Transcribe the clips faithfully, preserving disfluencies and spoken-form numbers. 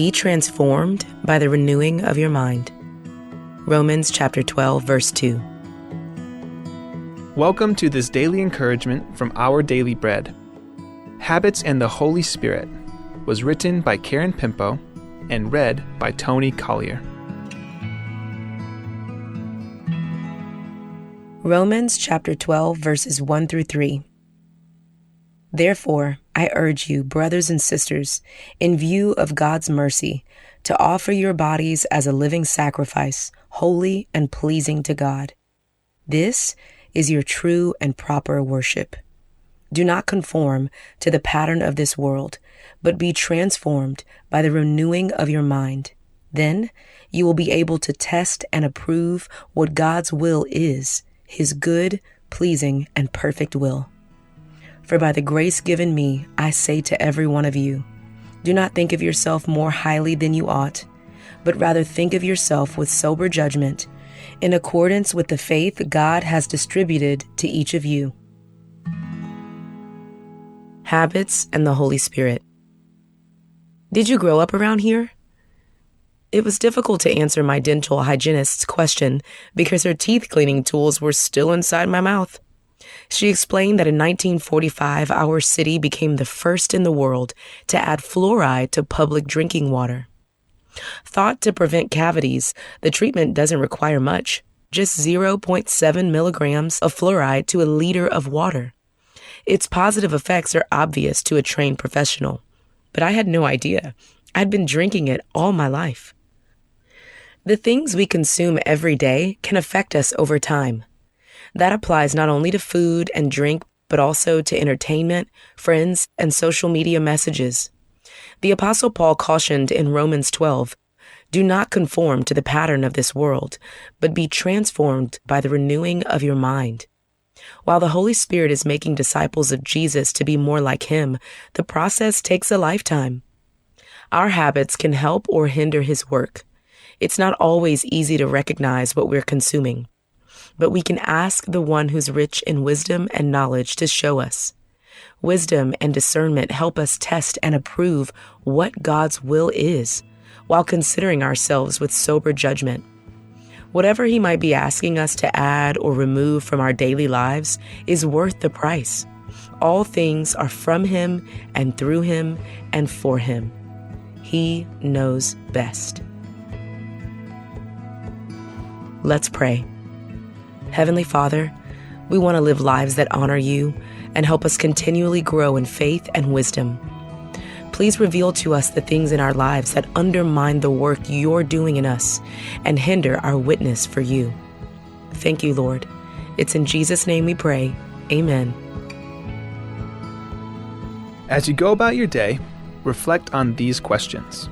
Be transformed by the renewing of your mind. Romans chapter twelve, verse two. Welcome to this daily encouragement from Our Daily Bread. Habits and the Holy Spirit was written by Karen Pimpo and read by Tony Collier. Romans chapter twelve, verses one through three. Therefore, I urge you, brothers and sisters, in view of God's mercy, to offer your bodies as a living sacrifice, holy and pleasing to God. This is your true and proper worship. Do not conform to the pattern of this world, but be transformed by the renewing of your mind. Then you will be able to test and approve what God's will is, his good, pleasing, and perfect will. For by the grace given me, I say to every one of you, do not think of yourself more highly than you ought, but rather think of yourself with sober judgment, in accordance with the faith God has distributed to each of you. Habits and the Holy Spirit. Did you grow up around here? It was difficult to answer my dental hygienist's question because her teeth cleaning tools were still inside my mouth. She explained that in nineteen forty-five, our city became the first in the world to add fluoride to public drinking water. Thought to prevent cavities, the treatment doesn't require much, just zero point seven milligrams of fluoride to a liter of water. Its positive effects are obvious to a trained professional, but I had no idea. I'd been drinking it all my life. The things we consume every day can affect us over time. That applies not only to food and drink, but also to entertainment, friends, and social media messages. The Apostle Paul cautioned in Romans twelve, do not conform to the pattern of this world, but be transformed by the renewing of your mind. While the Holy Spirit is making disciples of Jesus to be more like him, the process takes a lifetime. Our habits can help or hinder his work. It's not always easy to recognize what we're consuming, but we can ask the one who's rich in wisdom and knowledge to show us. Wisdom and discernment help us test and approve what God's will is while considering ourselves with sober judgment. Whatever he might be asking us to add or remove from our daily lives is worth the price. All things are from him and through him and for him. He knows best. Let's pray. Heavenly Father, we want to live lives that honor you and help us continually grow in faith and wisdom. Please reveal to us the things in our lives that undermine the work you're doing in us and hinder our witness for you. Thank you, Lord. It's in Jesus' name we pray. Amen. As you go about your day, reflect on these questions.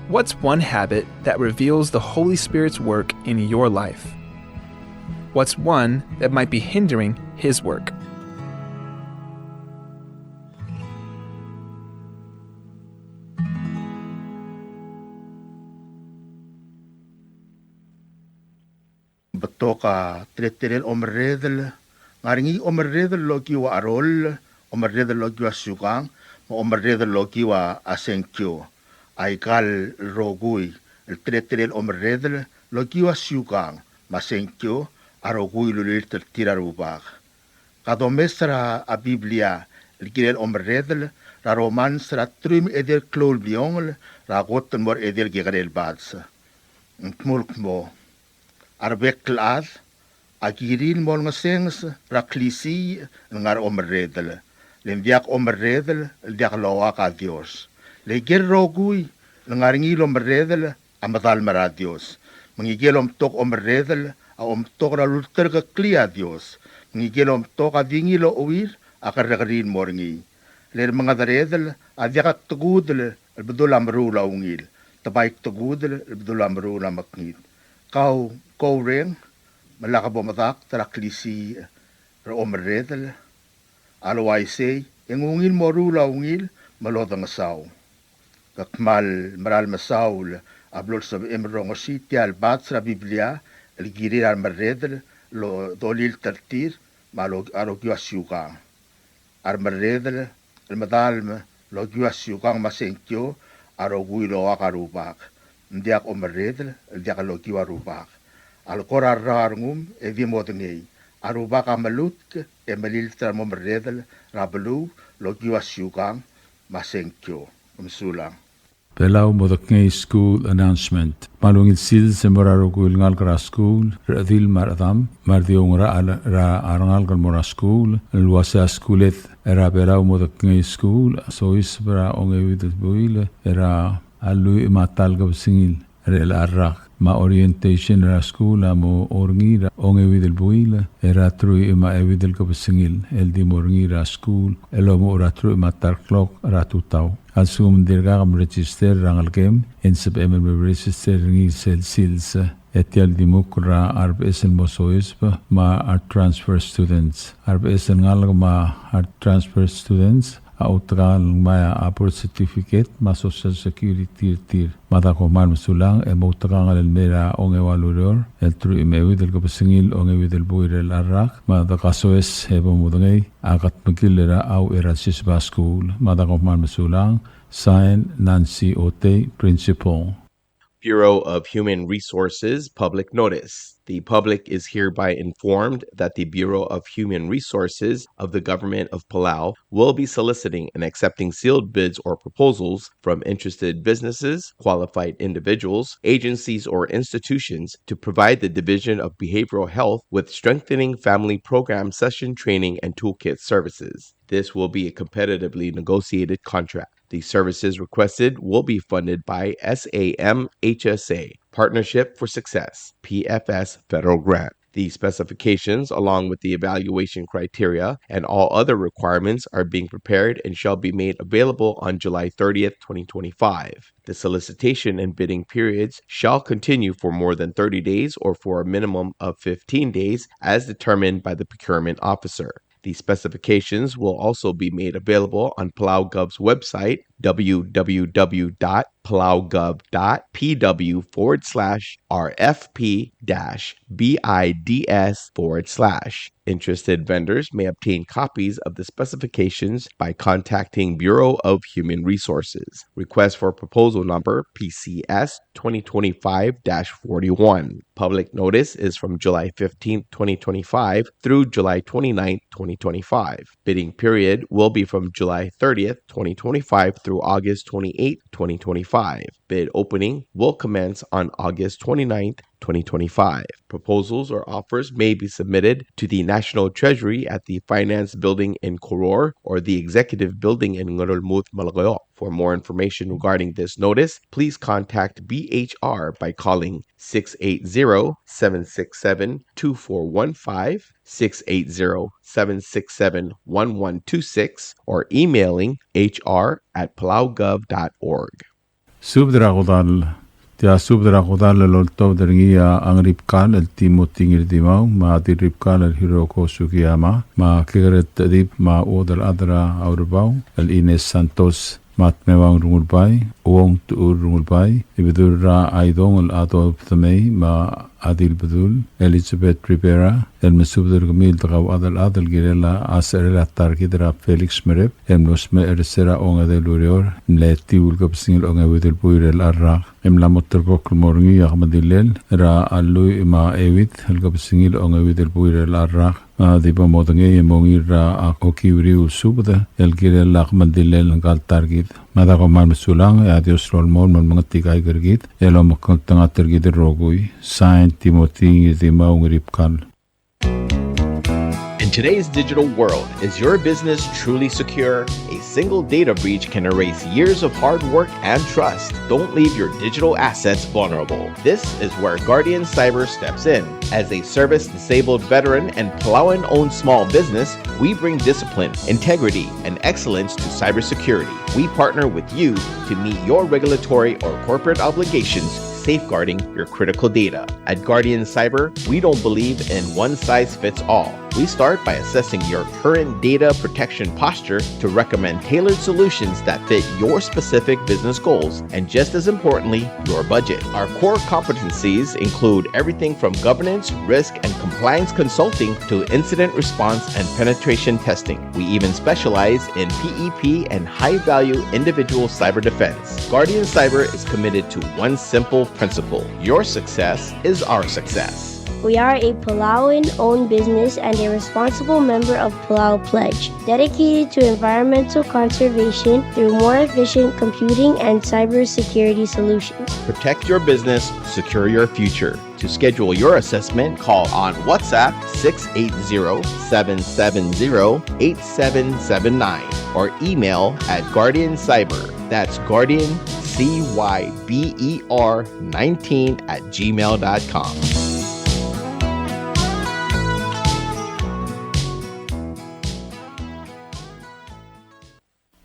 What's one habit that reveals the Holy Spirit's work in your life? What's one that might be hindering his work? Betok a teletelel omerredel, ngar er ngii omerredel el okiu a cheroll, omerredel el okiu a siukang, me a omerredel el okiu a sengkio. Aika el rokui el teletelel omerredel el okiu a siukang me a sengkio a rokui el ulilt er tir a Rubak. Ka domes er a Biblia el kirel omerredel er a Romans er a teruich me a edei el klou el bliongel er a kot el mo er a edei el kekerei el bades. Ng dmu el kmo, a rebek el chad a kirir el mo olengesenges er a klisiich el ngar er a omerredel, le ng diak omerredel el diak loak a Dios. Le aike el rokui el ngar er ngii el omerredel a medalem er a Dios. Me ngike el omtok omerredel a omtok er a lulterekeklii a Dios. Me ngike el omtok a di ngii el ocheuir a kerrekeriil el mo er ngii. Le remengederedel a diak a tekudel el bedul a meruul a ungil, te bai tekudel el bedul a meruul a mekngit. Kau, ke oureng me lak bo medakt er a klisiich er a omerredel? A le uaisei e ng ungil el mo ruul a ungil me lodengesau. Ke kmal mera el mesaul a blo lsebechem el rongesii tia el bades er a Biblia el kirir a remerredel el dolilt er tir me a lo, a lokiu a siukang. A remerredel el medalem el okiu a siukang me a sengkio A rokui el oak a rubak, ng diak omerredel el diak lokiu a rubak. A le kora rrau a rengum e di modengei. A rubak a melutk e melilt er a mo merredel er a beluu lokiu a siukang me a sengkio. Mesulang. Belau Modekngei School Announcement. Me a ungil sils e mo er a rokui el ngalek er a skuul, rechedil me a rechedam, me a rediongel er a, er a rengalek el mo er a skuul, el uase a skuuled er a Belau Modekngei School a soiseb er a ongeuid el buil er a lluich me a ta el kebesengil er chelecha el rak. Me a orientation er a skuul a mo er ngii er a ongeuid el buil er a teruich me a euid el kebesengil el di mo er ngii er a skuul el omuchel er a teruich me a ta el klok er a tutau. A lsekum ng dirkak mregister er a ngelekem, e ng sebechem el mregister er ngii er sel sils. E tia el di mukl er a rebeches el mo soiseb me a retransfer students. A rebeches el ngalek me a retransfer students a outekangel el ngmai a birth certificate me a social security er tir. Me a da kom kmal mesulang e moutekangel el mei er a ongeua el ureor el teruich me a euid el kebesengil ongeuid el buil er chelecha el rak, me a da kasoes e bo modengei a kedmekill er a uchei er a lsiseb a skuul. Me a da kom kmal mesulang. Sign, Nancy Otei, Principal. Bureau of Human Resources public notice. The public is hereby informed that the Bureau of Human Resources of the Government of Palau will be soliciting and accepting sealed bids or proposals from interested businesses, qualified individuals, agencies, or institutions to provide the Division of Behavioral Health with strengthening family program session training and toolkit services. This will be a competitively negotiated contract. The services requested will be funded by SAMHSA, Partnership for Success, P F S federal grant. The specifications, along with the evaluation criteria and all other requirements, are being prepared and shall be made available on July thirtieth, twenty twenty-five. The solicitation and bidding periods shall continue for more than thirty days or for a minimum of fifteen days as determined by the procurement officer. The specifications will also be made available on PalauGov's website, www.palaugov.pw forward slash RFP-BIDS forward slash. Interested vendors may obtain copies of the specifications by contacting Bureau of Human Resources. Request for proposal number PCS twenty twenty-five dash forty-one. Public notice is from July fifteenth, twenty twenty-five through July twenty-ninth, twenty twenty-five. Bidding period will be from July thirtieth, twenty twenty-five through August twenty-eighth, twenty twenty-five. Bid opening will commence on August twenty-ninth, twenty twenty-five. Proposals or offers may be submitted to the National Treasury at the Finance Building in Koror or the Executive Building in Ngerulmud, Melekeok. For more information regarding this notice, please contact B H R by calling six eight zero, seven six seven, two four one five, six eight zero, seven six seven, one one two six, or emailing H R at palaugov dot org. Subed er a kodall. Tia subed er a kodall el oltobed er ngii a Ngeribkal el Timothy Ngirdimau, me a Dirribkal el Hiroko Sugiyama, me a Kekeret Tedib, me a Uodelchad er a Aurebau el Ines Santos, me a Tmewang Rengulbai, Uong Tuur Rengulbai, Ibedul er a Aidong el Adolf Temei, me a Adil Bedul, Elizabeth Rivera, el mesubed er kemiu el dekauchad el chad el kirel a secherel a ta er kid er a Felix Merep, el mlo smecher er se er a ongede el ureor, el mle etiu el kebesengil ongeuid el buil er chelecha el rak. E mla mo ulterekokl el mo er ngii a kemeldiilel er a lluich me a euid el kebesengil ongeuid el buil er chelecha el rak. A di bo modengei e mongiil er a okiu er eou el subed el kirel a kemeldiilel ngka el ta er kid. Me a da kom kmal mesulang, e a Dios lolemolem el mengetik a ika er kid el omekngeltengat er kid el rokui. Sign, Timothy Ngirdimau Ngeribkal. In today's digital world, is your business truly secure? A single data breach can erase years of hard work and trust. Don't leave your digital assets vulnerable. This is where Guardian Cyber steps in. As a service-disabled veteran and Palauan-owned small business, we bring discipline, integrity, and excellence to cybersecurity. We partner with you to meet your regulatory or corporate obligations, safeguarding your critical data. At Guardian Cyber, we don't believe in one size fits all. We start by assessing your current data protection posture to recommend tailored solutions that fit your specific business goals and, just as importantly, your budget. Our core competencies include everything from governance, risk, and compliance consulting to incident response and penetration testing. We even specialize in P E P and high-value individual cyber defense. Guardian Cyber is committed to one simple principle: your success is our success. We are a Palauan-owned business and a responsible member of Palau Pledge, dedicated to environmental conservation through more efficient computing and cybersecurity solutions. Protect your business, secure your future. To schedule your assessment, call on WhatsApp six eight zero, seven seven zero, eight seven seven nine or email at Guardian Cyber. That's Guardian, C Y B E R nineteen at gmail dot com.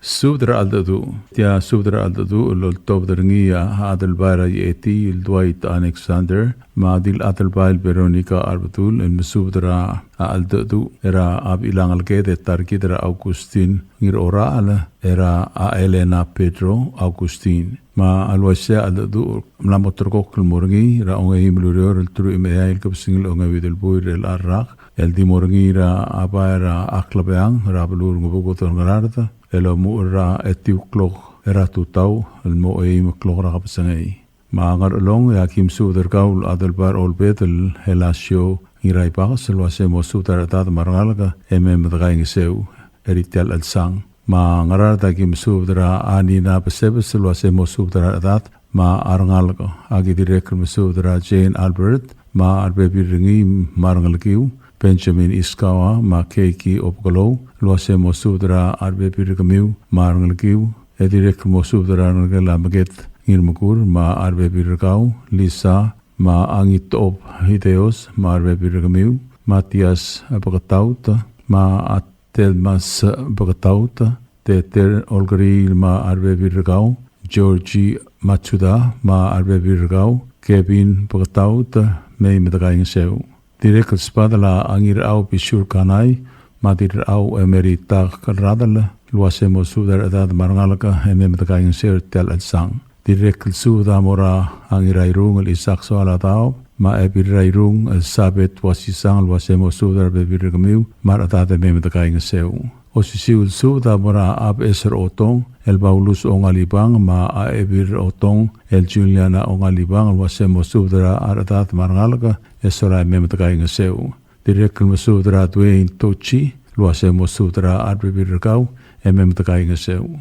Subed er a cheldecheduch. Tia subed er a cheldecheduch el oltobed er ngii a Adelbai er a Iechetii el Dwight Alexander, me a Dil Adelbai el Veronica Arbedul, el mesubed er a cheldecheduch er a Abilangelked e ta er kid er a Augustin Ngirorachel, er a Elena Pedro Augustin. Me a le uaisei a cheldecheduch a mla mo ulterekokl el mo er ngii er a ongeim el ureor el teruich me a eai el kebesengil a ongeuid el buil er chelecha el rak, el di mo er ngii er a bai er a Klebeang er a beluu er a Ngebuked er a Ngaraard, el omuchel er a etiu el klok er a tutau el mo eim el klok er a kebesengei. Me a Ngerchelong, e aki mesubed er kau el Adelbai er a Olbed el Helasio Ngiraibakes el uase mo subed er a rechedad me a rengalek e mei me dekaingeseu er tia el chelsang. Me a Ngaraard, aki mesubed er a Anina Besebes el uase mo subed er a rechedad me a rengalek. Aki dirrek el mesubed er a Jane Albert me a rebebil er ngii me a rengelekiu, Benjamin Iskawa me a Keiki Obekelou el uase mo subed er a rebebil er kemiu me a rengelekiu, e dirrek el mo subed er a rengelekel a Meket Ngirmekur me a rebebil er kau, Lisa me a Ngitob Hideos me a rebebil er kemiu, Matias Beketaut me a Telmas Beketaut, Teter Olkeriil me a rebebil er kau, Georgie Matsuda me a rebebil er kau, Kevin Beketaut, mei me dekaingeseu. Dirrek el subedel a Ngirchau Bishur Kanai me a Dirrechau Emerita Kelradel el uase mo subed er a rechedad me a rengalek e mei me dekaingeseu er tia el chelsang. Dirrek el subed a mo er a Ngirairung el Isaac Soaladaob me a Ebil er a Irung el Sabet Uasisang el uase mo subed er a rebebil er kemiu me a rechedad e mei me dekaingeseu. Osisiu el subed a mo er a Abeches er a Otong el Paulus Ongalibang me a Ebil er a Otong el Juliana Ongalibang el uase mo subed er a rechedad me a rengalek e sola e mei me dekaingeseu. Dirrek el mesubed er a Dwayne Tochi el uase mo subed er a rebebil er kau e mei me dekaingeseu.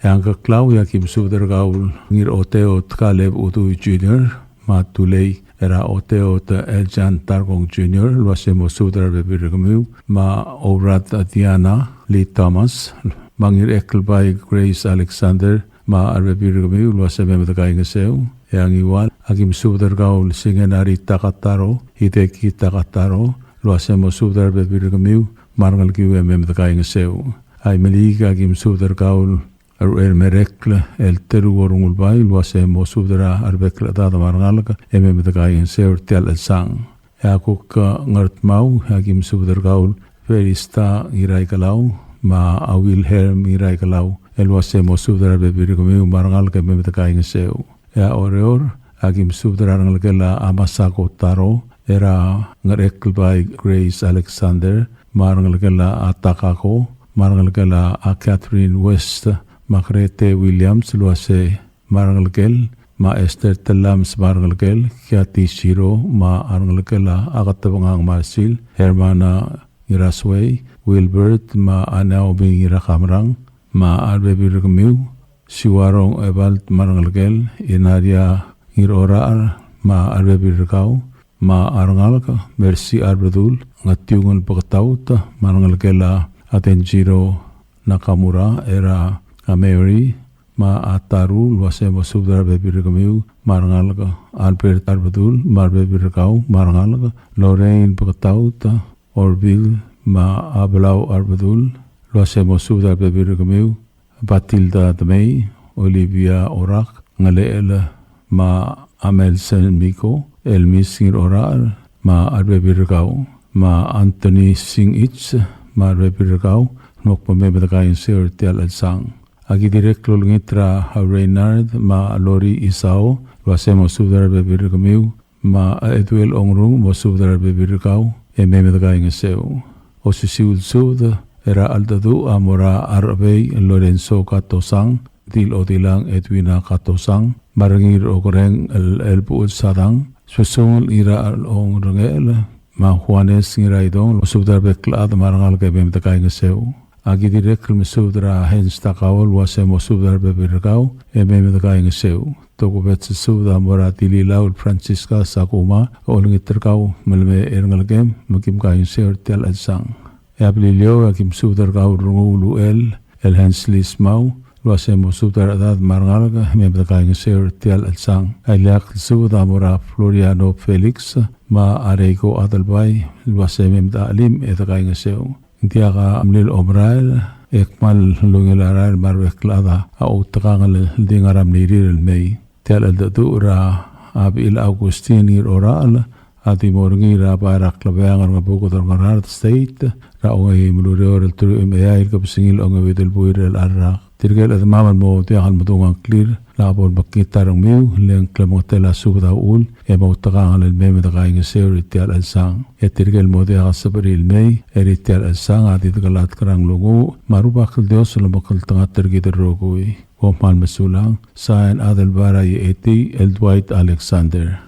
E a Ngkeklau, e aki mesubed er kau el Ngiroteo Kaleb Udui Junior me a Tulei er a Oteo Eljan Tarkong Junior el uase mo subed er a rebebil er kemiu me a Ourad Diana Lee Thomas me a Ngirekelbai Grace Alexander me a rebebil er kemiu el uase mei me dekaingeseu. E a Ngiwal, aki mesubed er kau el Singenari Takataro, Hideki Takataro el uase mo subed er a rebebil er kemiu me a rengelekiu e mei me dekaingeseu. A Imeliik, aki mesubed er kau el Ruel Merekl el Teruo Rungulbai el uase mo subed er a rebek el chedad me a rengalek e mei me dekaingeseu er tia el chelsang. E a kuk Ngardmau, e aki mesubed er kau el Felista Ngiraikelau me a Wilhelm Ngiraikelau el uase mo subed er a rebebil er kemiu me a rengalek e mei me dekaingeseu. E a Oreor, aki mesubed er a rengelekel a Masako Taro, er a Ngerekelbai Grace Alexander, me a rengelekel a Takako, me a rengelekel a Catherine West, me a Grete Williams el uase me a rengelekel, me a Esther Telames me a rengelekel, Kiati Siro me a rengelekel, a Ketebengang Marsil, Hermana Ngirasuei, Wilbert me a Naomi Ngirakamrang, me a rebebil er kemiu, Siuarong Ebalt me a rengelekel, Inaria Ngirorachel me a rebebil er kau, me a rengalek, Mercy Arbedul, Ngetiungel Beketaut me a rengelekel, a Atenjiro Nakamura, er a Mary me a Taru el uase mo subed er a rebebil er kemiu me a rengalek, Albert Arbedul me a rebebil er kau me a rengalek, Lorraine Beketaut, Orville me a Belau Arbedul el uase mo subed er a rebebil er kemiu, Batilda Demei, Olivia Orak, Ngelechel me a Amelsen Miko, Elmis Ngirorachel me a rebebil er kau. me a Anthony Singich, me a rebebil er kau, el mo kmo mei me dekaingeseu er tia el chelsang. A ki dirrek el olengit er a Reynard me a Lori Isao, el uase mosubed er a rebebil er kemiu, me a Eduel Ongrung, mosubed er a rebebil er kau, e mei me dekaingeseu. Osisiu el subed er a cheldecheduch a mo er a Rechebei el Lorenzo Katosang, Dil Odilang Edwina Katosang, me a Rengir Okereng el, el Buchel Sadang, Sosong el Ira el Ongrengel, me a Juanes Ngiraidong, mosubed er a rebek el chad me a rengalek e mei me dekaingeseu. A ki dirrek el mesubed er a Hens Takao el uase mosubed er a rebebil er kau e mei me dekaingeseu. Tokubets el subed a mo er a Tililau el Francisca Sakuma, olengit er kau me le mei er a ngelekem me kim kaingeseu er tia el chelsang. E a Beliliou a kim subed er kau el Rengul Uchel el Hens Lismau, el uase mosubed er a rechedad me a rengalek e mei me dekaingeseu er tia el chelsang. A ileakl el subed a mo er a Floriano Felix me a Reiko Adelbai, el uase mei me dechelim e dekaingeseu. Ng diak a mlil omerael, e kmal ungil a rael me a rebek el chad a outekangel el di ngar er a mlirir el mei. Tia el cheldecheduch er a Bechil Augustin Ngirorachel a di mo er ngii er a bai er a klebeang er a Ngebuked er a Ngaraard State er a ongeim el ureor el teruich me a eai el kebesengil a ongeuid el buil er chelecha el rak. Tirke el chedemam el mo diak el medung a ngklir, lak bo lemekngit a rengmiu, le ng klemengetel a subed a uchul e mo outekangel el mei me dekaingeseu er tia el chelsang. E tirke el mo diak a sebechir el mei er tia el chelsang a di dekelatk er a nglunguuch, me a Rubak el Dios a lomekngeltengat er kid el rokui. Kom kmal mesulang. Sain, Adelbai er a Iechetiil el Dwight Alexander.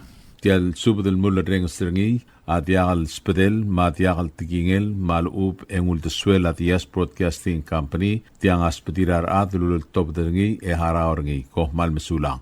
Tia el subed el mulerrenges er ngii a diak el sbedel me a diak el tekingel me a lechub e ng uldesuel a Diaz Broadcasting Company, tiang a sbedir a rechad el uleltobed er ngii e harau er ngii. Kom kmal mesulang.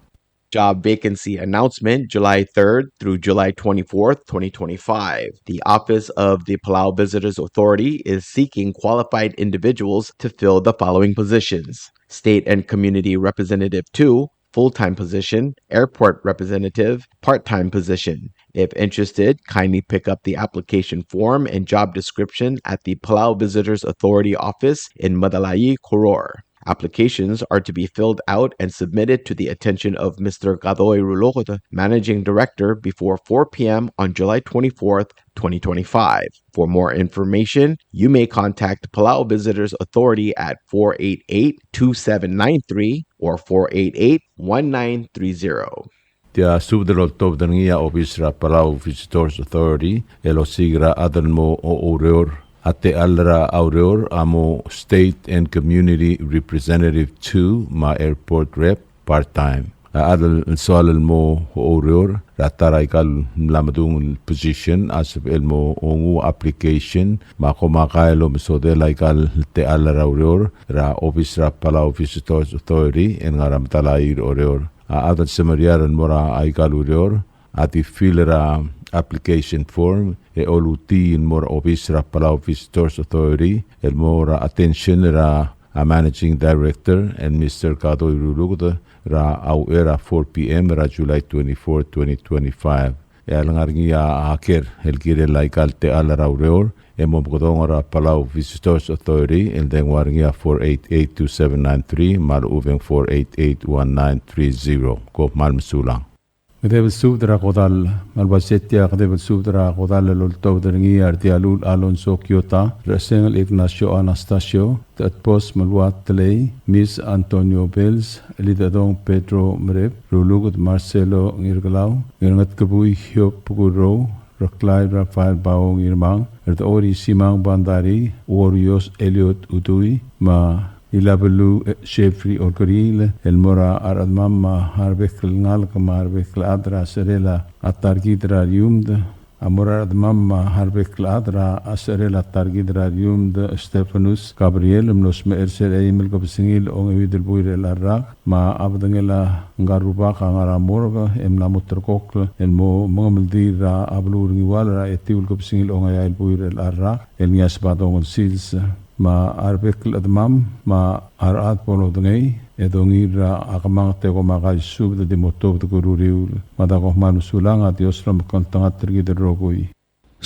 Job vacancy announcement, July third through July twenty-fourth, twenty twenty-five. The Office of the Palau Visitors Authority is seeking qualified individuals to fill the following positions: State and Community Representative two, full-time position, Airport Representative, part-time position. If interested, kindly pick up the application form and job description at the Palau Visitors Authority office in Medalaii, Koror. Applications are to be filled out and submitted to the attention of Mister Kadoi Ruluked, Managing Director, before four p.m. on July twenty-fourth, twenty twenty-five. For more information, you may contact Palau Visitors Authority at four eight eight, two seven nine three or four eight eight, one nine three zero. Tia subed el oltobed er ngii a obis er a Palau Visitors Authority el osiik er a chad el mo oureor. A techall er a ureor a mo State and Community Representative two me a Airport Rep part-time. A chad el soal el mo oureor er a ta er aika el mla medung el position a sebechel el mo nguu a application me a komakai el omesodel aika el techall er a ureor er a obis er a Palau Visitors Authority el ngar er a Medalaii er Oreor. A chad el semeriar el mo er aika el ureor a di fill er a application form e olutii el mo er a obis er a Palau Visitors Authority el mo er a attention er a Managing Director el Mister Kadoi Ruluked er a uchei er a four p.m. er a July twenty-four, twenty twenty-five. E a lengar er ngii a ker el kirel aika el techall er a ureor e mo mekedong er a Palau Visitors Authority el dengua er ngii a four eight eight two seven nine three me a lechub e ng four eight eight one nine three zero. Kom kmal mesulang. Kedeb el subed er a kodall. Me a le uaisei tia kedeb el subed er a kodall el oltobed er ngii a Rdialul Alonso Kiota, Rechesengel Ignacio Anastasio, Techedbos Meluat Telei, Mis Antonio Bells, Elidedong Pedro Merep, Ruluked Marcelo Ngirkelau, Ngirngetkebui Hiob Bukurrou, Reklai Rafael Bao Ngirmang, Rdechor Isimang Bandari, Uorios Eliot Udui, me a Ilabeluu Jeffrey Olkeriil, el mo er a rechedemam me a rebek el ngalek me a rebek el chad er a secherel a ta er kid er a Riumd, a mo er a rechedemam me a rebek el chad er a secherel a ta er kid er a Riumd Stephanus Gabriel, el mlo smecher er se er a eim el kebesengil a ongeuid el buil er chelecha el rak, me a bedengel a ngka el rubak a ngar er a morgue, e mla mo ulterekokl el mo mengemeldiil er a beluu er Ngiwal er a etiu el kebesengil a ongeai el buil er chelecha el rak, el ngii a Sebadong el sils. Me a rebek el chedemam me a rechad bo lodengei e dongiil er a kemanget e komakai el subed e di mo tuobed el uriul. Mada kom kmal mesulang, a Dios a lomekngeltengat er kid el rokui.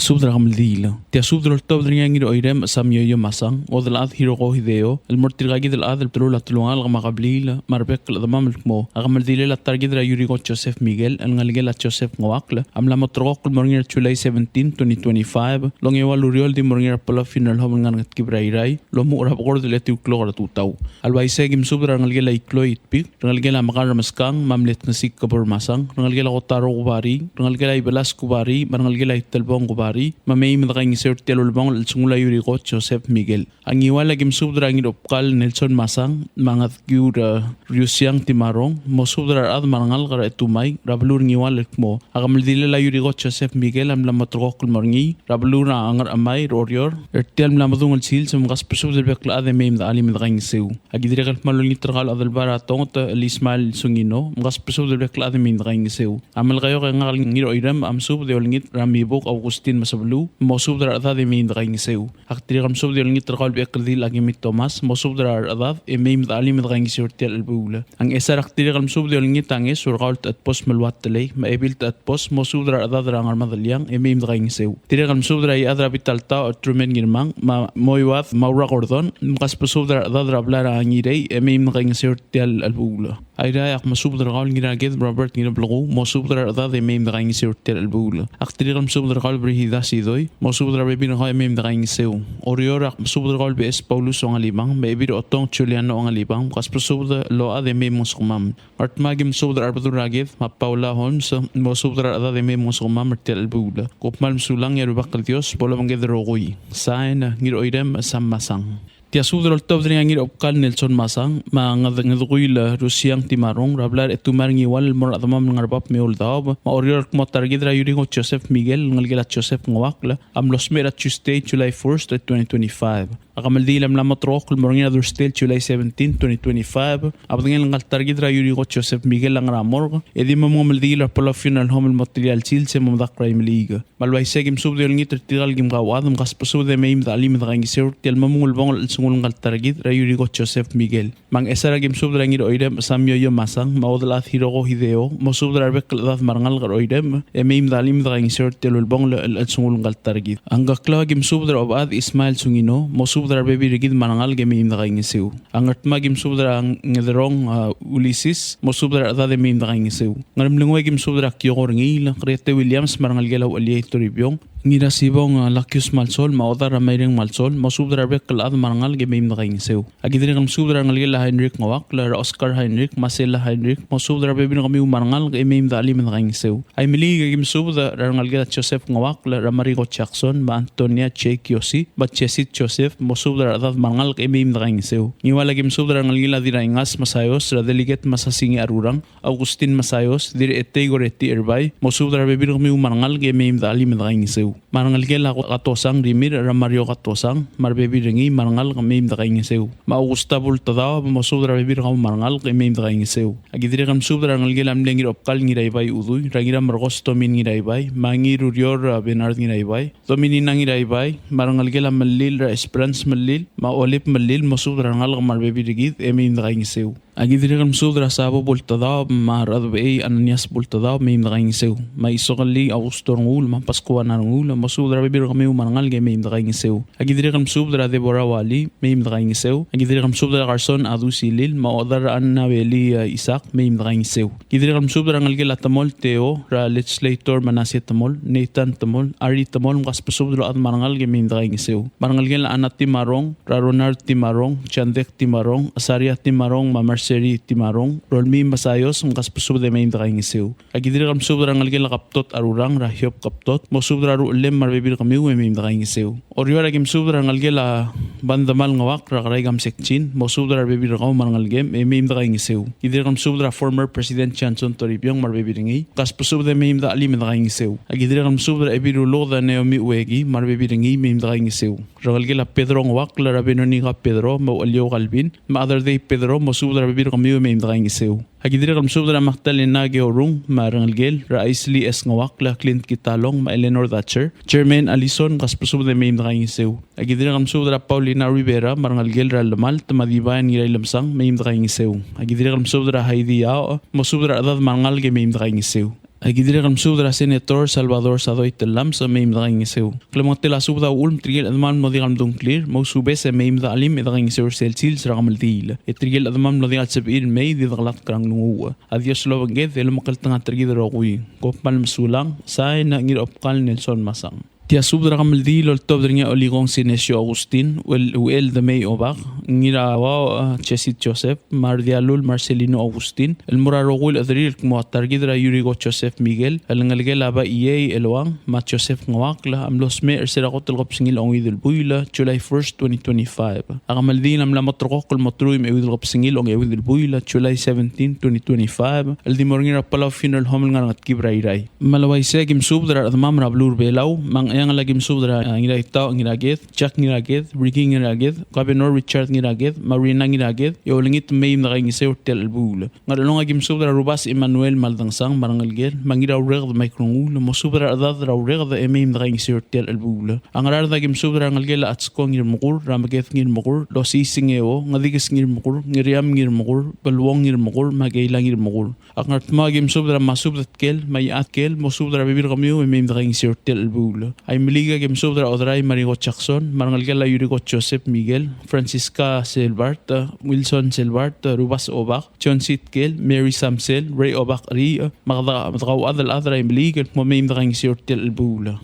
Subed er a kemeldiil. Tia subed el oltobed er ngii a Ngiroirem Sam Yoyo Masang, Odelchad Hiroko Hideo, el mo er tirka kid el chad el bdelul a telungalek me a kebliil, me a rebek el chedemam el kmo a kemeldilel a ta er kid er a Yuriko Joseph Miguel, el ngelekel a Joseph Ngeuakl, a mla moterekokl el mo er ngii er a July seventeen, twenty twenty-five, el ongeua el ureor el di mo er ngii er a Palau Funeral Home el ngar er a Ngetkib er a Irrai, el omuchel er a bekord el etiu el klok er a tutau. A le uaisei e aki mesubed er a rengelekel a Ikloi Itpik, rengelekel a Mekar Meskang, me a mle Tngesik Kebor Masang, rengelekel a Kotaro Kubari, rengelekel a Ibelas Kubari, me a rengelekel a Itelbong Kubari, me mei me dekaingeseu er tia el ulebongel el chelsengul a Yuriko Joseph Miguel. A Ngiwal e aki mesubed er a Ngirobkal Nelson Masang, me a Ngadkiu er a Riusiang Timarong, mosubed er a rechad me a rengalek er a Etumai, er a beluu er a Ngiwal el kmo a kemeldilel a Yuriko Joseph Miguel a mla moterekokl el mo er ngii, er a beluu er a Ngerchemai er Oreor, er tia el mla medung el sils, me mkasbesubed el bek el chad e mei me dechelim e dekaingeseu. Aki dirrek el kmal olengit er kau el Adelbai er a Tonget el Ismael Sungino, mkasbesubed el bek el chad e mei me dekaingeseu. A Melekeok e ngak el Ngiroirem a mesubed e olengit er a Mibuk Augustin Mesebeluu, mosubed er a rechedad e mei me dekaingeseu. Ak dirrek el mesubed e olengit er kau el Bechekldil Akimi Thomas, mosubed er a rechedad e mei me dechelim e dekaingeseu er tia el chelebuul. A Ngchesar, ak dirrek el mesubed e olengit a Ngeso er kau el Techedbos Meluat Telei, me a Ebil Techedbos, mosubed er a rechedad er a Ngermadeliang e mei me dekaingeseu. Dirrek el mesubed er a Iechad er a Bitaltaoch Truman Ngirmang, me a Moiuad Maura Gordon, mkasbesubed er a rechedad er a blai er a Ngirei e mei me dekaingeseu er tia el chelebuul. Airai, ak mesubed er kau el Ngiraked Robert Ngireblekuu, mosubed er a rechedad e mei me dekaingeseu er tia el chelebuul. Ak dirrek el mesubed er kau el Brigida Sidoi, mosubed er a rebebil er kau e mei me dekaingeseu. Oreor, ak mesubed er kau el Beches Paulus Ongalibang, me a Ebil Otong Juliano Ongalibang, mkasbesubed el ochad e mei me ngosukemam. Ngardmau, aki mesubed er a Rebedul er a Ked, me a Paula Holmes, mosubed er a rechedad e mei me ngosukemam er tia el chelebuul. Kom kmal mesulang e a Rubak el Dios bo lobengked el rokui. Sain, Ngiroirem Sam Masang. Tia subed el oltobed er ngii a Ngirobkal Nelson Masang, me a Nged-, Ngedekuil Rusiang Timarong, er a blai er a Etumai er a Ngiwal el mo er a chedemam el ngar er a bab me a eou el daob, me a Oreor el kmo a ta er kid er a Yuriko Joseph Miguel, el ngelekel a Joseph Ngeuakl, a mlo smecher er a Tuesday, July first, twenty twenty-five. A kemeldiil a mla moterekokl el mo er ngii er a Thursday, July seventeen, twenty twenty-five. A bedengel ngka el ta er kid er a Yuriko Joseph Miguel a ngar er a morgue, e di mo mengemeldiil er a Palau Funeral Home el mo telia el sils e mo medakl er a Imeliik. Me a le uaisei e aki mesubed e olengit er tirka el kim kauchad, mkasbesubed e mei me dechelim e dekaingeseu er tia el mo mengelebongel el chelsengul ngka el ta er kid er a Yuriko Joseph Miguel. Me a Ngchesar, aki mesubed er a Ngiroirem Sam Yoyo Masang, me a Odelchad Hiroko Hideo, mosubed er a rebek el chedad me a rengalek er Oirem, e mei me dechelim e dekaingeseu er tia el ulebongel el chelsengul ngka el ta er kid. A Ngkeklau, aki mesubed er a Obechad Ismael Sungino, mosubed er a rebebil er kid me a rengalek e mei me dekaingeseu. A Ngardmau, aki mesubed er a Ngederong, a, Ulises, mosubed er a rechedad e mei me dekaingeseu. Ngeremlengui, aki mesubed er a Kioko Rengiil, Keriete Williams me a rengelekel a Ucheliei Toribiong, Ngirasibong, a, Lakius Malsol, me a Odar er a Maireng Malsol, mosubed er a rebek el chad me a rengalek e mei me dekaingeseu. Aki dirrek el mesubed er a rengelekel a Heinrich Ngeuakl, er a Oscar Heinrich, me a Sela Heinrich, mosubed er a rebebil er kemiu me a rengalek e mei me dechelim e dekaingeseu. A Imeliik, aki mesubed er a rengelekel a Joseph Ngeuakl, er a Mariko Jackson, me a Antonia J. Kiosi, me a Jessit Joseph, mosubed er a rechedad me a rengalek e mei me dekaingeseu. Ngiwal, aki mesubed er a rengelekel a Diraingas Masaios, er a Delegate Masasingi Arurang, Augustin Masaios, Dirretei Goreti Erbai, mosubed er a rebebil er kemiu me a rengalek e mei me dechelim e dekaingeseu. Me a rengelekel a Katosang Rimirch, er a Mario Katosang, me a rebebil er ngii me a rengalek e mei me dekaingeseu. Me a Augusta Bultedaob, mosubed er a rebebil er kau me a rengalek e mei me dekaingeseu. Aki dirrek el mesubed er a rengelekel a mle Ngirobkal Ngiraibai Udui, er a Ngiramerkos Tomin Ngiraibai, me a Ngirureor, a, Bernard Ngiraibai, Dominina Ngiraibai, me a rengelekel a Melil, er a Esperance Melil, me a Olip Melil, mosubed er a rengalek me a rebebil er kid e mei me dekaingeseu. Aki dirrek el mesubed er a Sabo Bultedaob, me a Radebechei Ananias Bultedaob, mei me dekaingeseu. Me a Isokelii Augusto Renguul, me a Paskuana Renguul, mosubed er a rebebil er kemiu me a rengalek e mei me dekaingeseu. Aki dirrek el mesubed er a Deborah Wali, mei me dekaingeseu. Aki dirrek el mesubed er a Carson Adu Silil, me a Odar Anna Beli, a, Isaac, mei me dekaingeseu. Ki dirrek el mesubed er a rengelekel a Temol Teo, er a Legislator Manasseh Temol, Nathan Temol, Ari Temol, mkasbesubed el ochad me a rengalek e mei me dekaingeseu. Me a rengelekel a Anna Timarong, er a Ronald Timarong, Chandek Timarong, Asaria Timarong, me a Marceli Timarong, Rolmii Masaios, mkasbesubed e mei me dekaingeseu. Aki dirrek el mesubed er a rengelekel a Keptot Arurang, er a Hiob Keptot, mosubed er a ruchellem me a rebebil er kemiu e mei me dekaingeseu. Oreor, aki mesubed er a rengelekel a Bandemal Ngeuakl, er a Kerai Kamsekchin, mosubed er a rebebil er kau me a rengelekem e mei me dekaingeseu. Ki dirrek el mesubed er a former President Johnson Toribiong me a rebebil er ngii, mkasbesubed e mei me dechelim e dekaingeseu. Aki dirrek el mesubed er a Ebil Ruluked a Naomi Ueki me a rebebil er ngii, mei me dekaingeseu. Rengelekel a Pedro Ngeuakl, er a Veronica Pedro, me a Ucheliou Calvin, me a Aderdei Pedro, mosubed er a rebebil er kemiu e mei me dekaingeseu. Aki dirrek el mesubed er a Magdalena Keorung me a rengelekel, er a Aisley S. Ngeuakl, er a Clint Kitalong me a Eleanor Thatcher, Germaine Allison, mkasbesubed e mei me dekaingeseu. Aki dirrek el mesubed er a Paulina Rivera me a rengelekel, er a Lemalt me a Divine Ngirailemesang, mei me dekaingeseu. Aki dirrek el mesubed er a Heidi Yao, mosubed er a rechedad me a rengalek e mei me dekaingeseu. Aki dirrek el mesubed er a Senator Salvador Sadoi Tellames, mei me dekaingeseu. Klemengetel a subed a uchul me tirke el chedemam el mlo diak el mdung a ngklir, mousubes e mei me dechelim e dekaingeseu er sel sils er a kemeldiil. E tirke el chedemam el mlo diak el sebechir el mei, di dekelatk er a nglunguuch. A Dios lobengked e lomekngeltengat er kid el rokui. Kom kmal mesulang, sain a Ngirobkal Nelson Masang. Tia subed er a kemeldiil el oltobed er ngii a Olikong Sinesio Augustin, Uchel, Uchel Demei Obak, Ngirauau, a, Chesit Joseph, me a Rdialul Marcelino Augustin, el mo er a rokui el chederir el kmo a ta er kid er a Yuriko Joseph Miguel, el ngelekel a Baiei Eluang, me a Joseph Ngeuakl, a mlo smecher er se er a kot el kebesengil a ongeuid el buil, July first, twenty twenty-five. A kemeldiil a mla mo ulterekokl el mo truich me a euid el kebesengil a ongeuid el buil, July seventeen, twenty twenty-five, el di mo er ngii er a Palau Funeral Home el ngar er a Ngetkib er a Irrai. Me le uaisei e aki mesubed er a rechedemam er a beluu er a Belau, me a Ngcheangel e aki mesubed er a, a, Ngiraitau Ngiraked, Jack Ngiraked, Ricky Ngiraked, Governor Richard Ngiraked, me a Rina Ngiraked, e olengit mei me dekaingeseu er tia el chelebuul. Ngerchelong e aki mesubed er a Rubas Emmanuel Maldangsang me a rengelekel, me a Ngiraureked Mike Rengul, mosubed er a rechedad er a Ureked e mei me dekaingeseu er tia el chelebuul. A Ngaraard e aki mesubed er a rengelekel a Atsko Ngirmekur, er a Meked Ngirmekur, Losii Singeo, Ngedikes Ngirmekur, Ngiriam Ngirmekur, Beluong Ngirmekur, me a Keila Ngirmekur. A Ngardmau e aki mesubed er a Masubed Tkel, me a Iechad Tkel, mosubed er a rebebil er kemiu e mei me dekaingeseu er tia el chelebuul. A Imeliik e aki mesubed er a Oderai Mariko Jackson, me a rengelekel a Yuriko Joseph Miguel, Francisca Selbart, Wilson Selbart, Rubas Obak, John C. Tkel, Mary Samsel, Ray Obak Rii, me a kede, me a dekauchad el chad er a Imeliik el kmo mei me dekaingeseu er tia el chelebuul.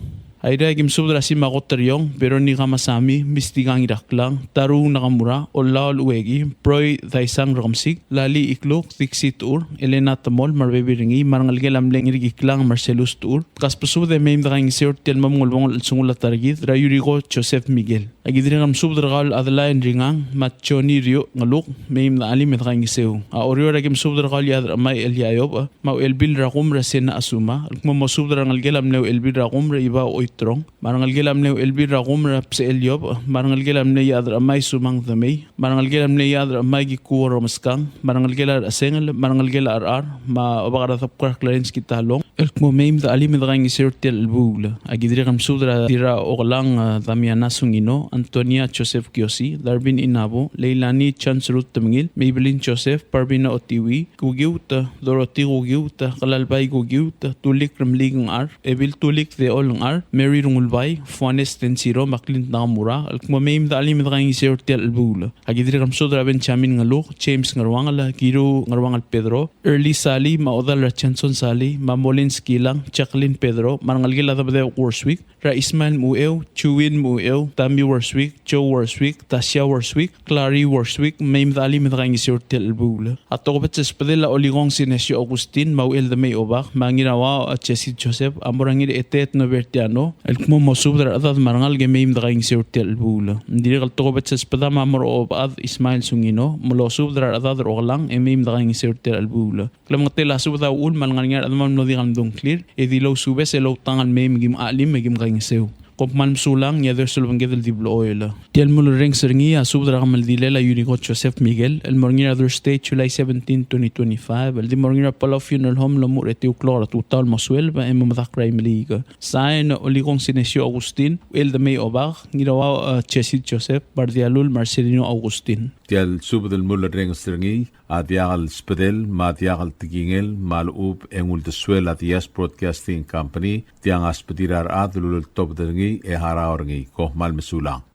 A Irrai e aki mesubed er a Sima Koteriong, Veronica Masami, Mistika Ngiraklang, Taru Nakamura, Ollaol Ueki, Broy Daisang Rekemesik, Lali Ikluk, Dixie Techur, Elena Temol, me a rebebil er ngii, me a rengelekel a mle Ngirkiklang Marcelus Techur. Kasbesubed e mei me dekaingeseu er tia el mo ulebongel el chelsengul a ta er kid er a Yuriko Joseph Miguel. Aki dirrek el mesubed er kau el Adeline Ringang, me a Johnny Rio Ngeluk, mei me dechelim e dekaingeseu. A Oreor e aki mesubed er kau el Iechad er a Chemai Elia Iobech, me a Uchelbil er a Kumer er a Sena Asuma, el kmo mosubed er a rengelekel a mle Uchelbil er a Kumer er a Ibau Oiterong, me a rengelekel a mle Uchelbil er a Kumer er a Bsechel Iobech, me a rengelekel a mle Iechad er a Chemai Sumang Demei, me a rengelekel a mle Iechad er a Chemai Kikuo Romeskang, me a rengelekel a Rechesengel, me a rengelekel a Cherchar, me a Obak er a Debkar Clarence Kitalong, el kmo mei me dechelim e dekaingeseu er tia el chelebuul. Aki dirrek el mesubed er a Dirraokelang, a, Damiana Sungino, Antonia Joseph Kiosi, Darwin Inabo, Leilani Chance Ruth Temengil, Maybelline Joseph, Barbina Otiwi, Kukiut, Dorothy Kukiut, Kelalbai Kukiut, Tulik Remeliik Ngchar, Ebil Tulik Deol Ngchar, Mary Rengulbai, Fuanes Tensiro, me a Clint Nakamura, el kmo mei me dechelim e dekaingeseu er tia el chelebuul. Aki dirrek el mesubed er a Benjamin Ngeluk, James Ngeruangel, Kiru Ngeruangel Pedro, Early Sali, me a Odal er a Johnson Sali, me a Molin Skilang, Jacqueline Pedro, me a rengelekel a Debedebek Worswick, er a Ismael Mucheu, Chuin Mucheu, Tammy Worswick, Joe Worswick, Tasia Worswick, Clary Worswick, mei me dechelim e dekaingeseu er tia el chelebuul. A tokubets el subedel a Olikong Sinesio Augustin, me a Uchel Demei Obak, me a Ngirauau a Jesse Joseph, a mo er a Ngiraeteet Nobertiano, el kmo mosubed er a rechedad me a rengalek e mei me dekaingeseu er tia el chelebuul. Ng dirrek el tokubets el subedam a mo er a Obechad Ismael Sungino, me losubed er a rechedad er a Okelang e mei me dekaingeseu er tia el chelebuul. Klemengetel a subed a uchul me a lengar er ngii a rechedam el mlo diak el mdung a ngklir, e di lousubes e loutang el mei me kim chelim e kim kaingeseu. Kom kmal mesulang, e a Dios a lobengked el di blechoel. Tia el mulerrenges er ngii a subed er a kemeldilel a Yuriko Joseph Miguel, el mo er ngii er a Thursday, July seventeen, twenty twenty-five, el di mo er ngii er a Palau Funeral Home el omuchel er a etiu el klok er a tutau el mo sueleb, e mo medakl er a Imeliik. Sain, Olikong Sinesio Augustin, Uchel Demei Obak, Ngirauau, a, Jesse Joseph, me a Rdialul Marcelino Augustin. Tia el subed el mulerrenges er ngii, a diak el subedel, me a diak el tekingel, me a lechub e ng uldesuel a Diaz Broadcasting Company, tiang a subedir a rechad el uleltobed er ngii e harau er ngii. Kom kmal mesulang.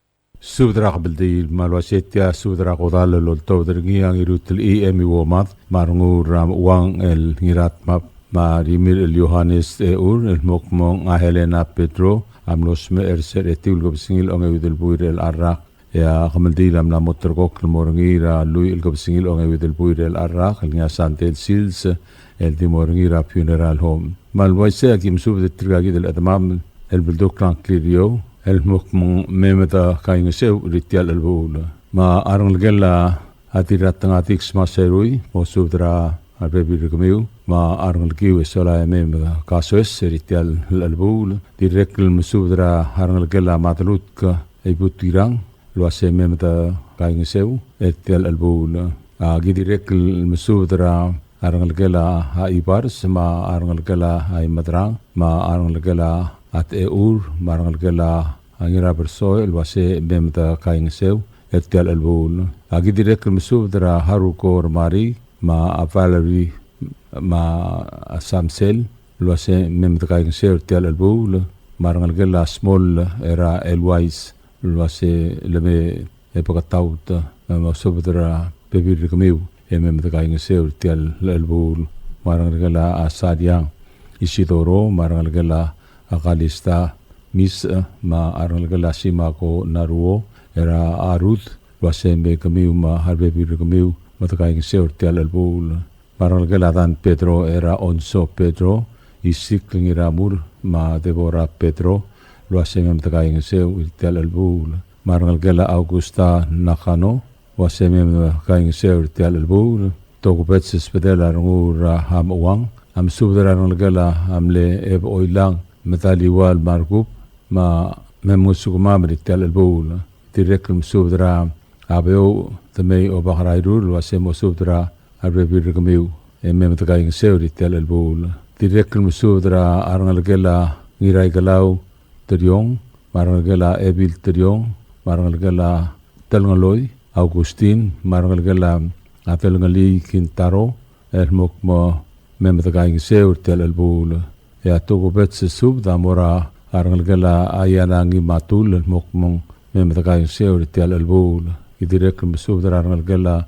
Subed er a kemeldiil, me a le uaisei tia subed er a kodall el oltobed er ngii a Ngirutelchii Emi Uomad, me a Rengul er a Mechuang el Ngiratmab, me a Rimirch el Johannes Techur, el mo kmo ng a Helena Pedro, a mlo smecher er se er a etiu el kebesengil a ongeuid el buil er chelecha el rak. E a kemeldiil a mla mo ulterekokl el mo er ngii er a lluich el kebesengil a ongeuid el buil er chelecha el rak, el ngii a Sandei el sils, el di mo er ngii er a funeral home. Me a le uaisei a ki mesubed er tirka kid el chedemam el beldukl a ngklir er eou, el mo kmo ng mei me dekaingeseu er tia el chelebuul. Me a rengelekel a Dirratengatiks Maserui, mosubed er a rebebil er kemiu, me a rengelekiu e sola e mei me dekasoes er tia el chelebuul. Dirrek el mesubed er a rengelekel a Madelutk Eibutirang, el uase mei me dekaingeseu er tia el chelebuul. A ki dirrek el mesubed er a rengelekel a Ibars, me a rengelekel a Imedrang, me a rengelekel a Techur, me a rengelekel a Ngirabersoech, el uase mei me dekaingeseu er tia el chelebuul. A ki dirrek el mesubed er a Haruko Remari, me a Valerie, me a Samsel, el uase mei me dekaingeseu er tia el chelebuul, me a rengelekel a Small er a Elwais, el uase le mei e beketaut, e mosubed er a bebil er kemiu, e mei me dekaingeseu er tia el chelebuul, me a rengelekel a Sariang Isidoro, me a rengelekel a Kalista Mis, me a rengelekel a Simako Naruo, er a Arud, el uase mei kemiu me a rebebil er kemiu, me dekaingeseu er tia el chelebuul. Me a rengelekel a Dan Pedro, er a Onso Pedro, Isikl Ngiramur, me a Deborah Pedro, el uase mei me dekaingeseu er tia el chelebuul. Me a rengelekel a Augusta Nakano, el uase mei me dekaingeseu er tia el chelebuul. Tokubets el subedel a Rengul er a Hamuang, a mesubed er a rengelekel a mle Eb Oilang, me a Taliual Markup, me mei me ngosukemam er tia el chelebuul. Dirrek el mesubed er a Abeu Temei Obak er a Irur, el uase mosubed er a rebebil er kemiu, e mei me dekaingeseu er tia el chelebuul. Dirrek el mesubed er a rengelekel a Ngiraikelau Teriong, me a rengelekel a Ebil Teriong, me a rengelekel a Telngeloi Augustin, me a rengelekel a Telngelii Kintaro, el mo kmo mei me dekaingeseu er tia el chelebuul. E a tokubets el subed a mo er a rengelekel a Aiana Ngimatul, el mo kmo mei me dekaingeseu er tia el chelebuul. Ki dirrek el mesubed er a rengelekel a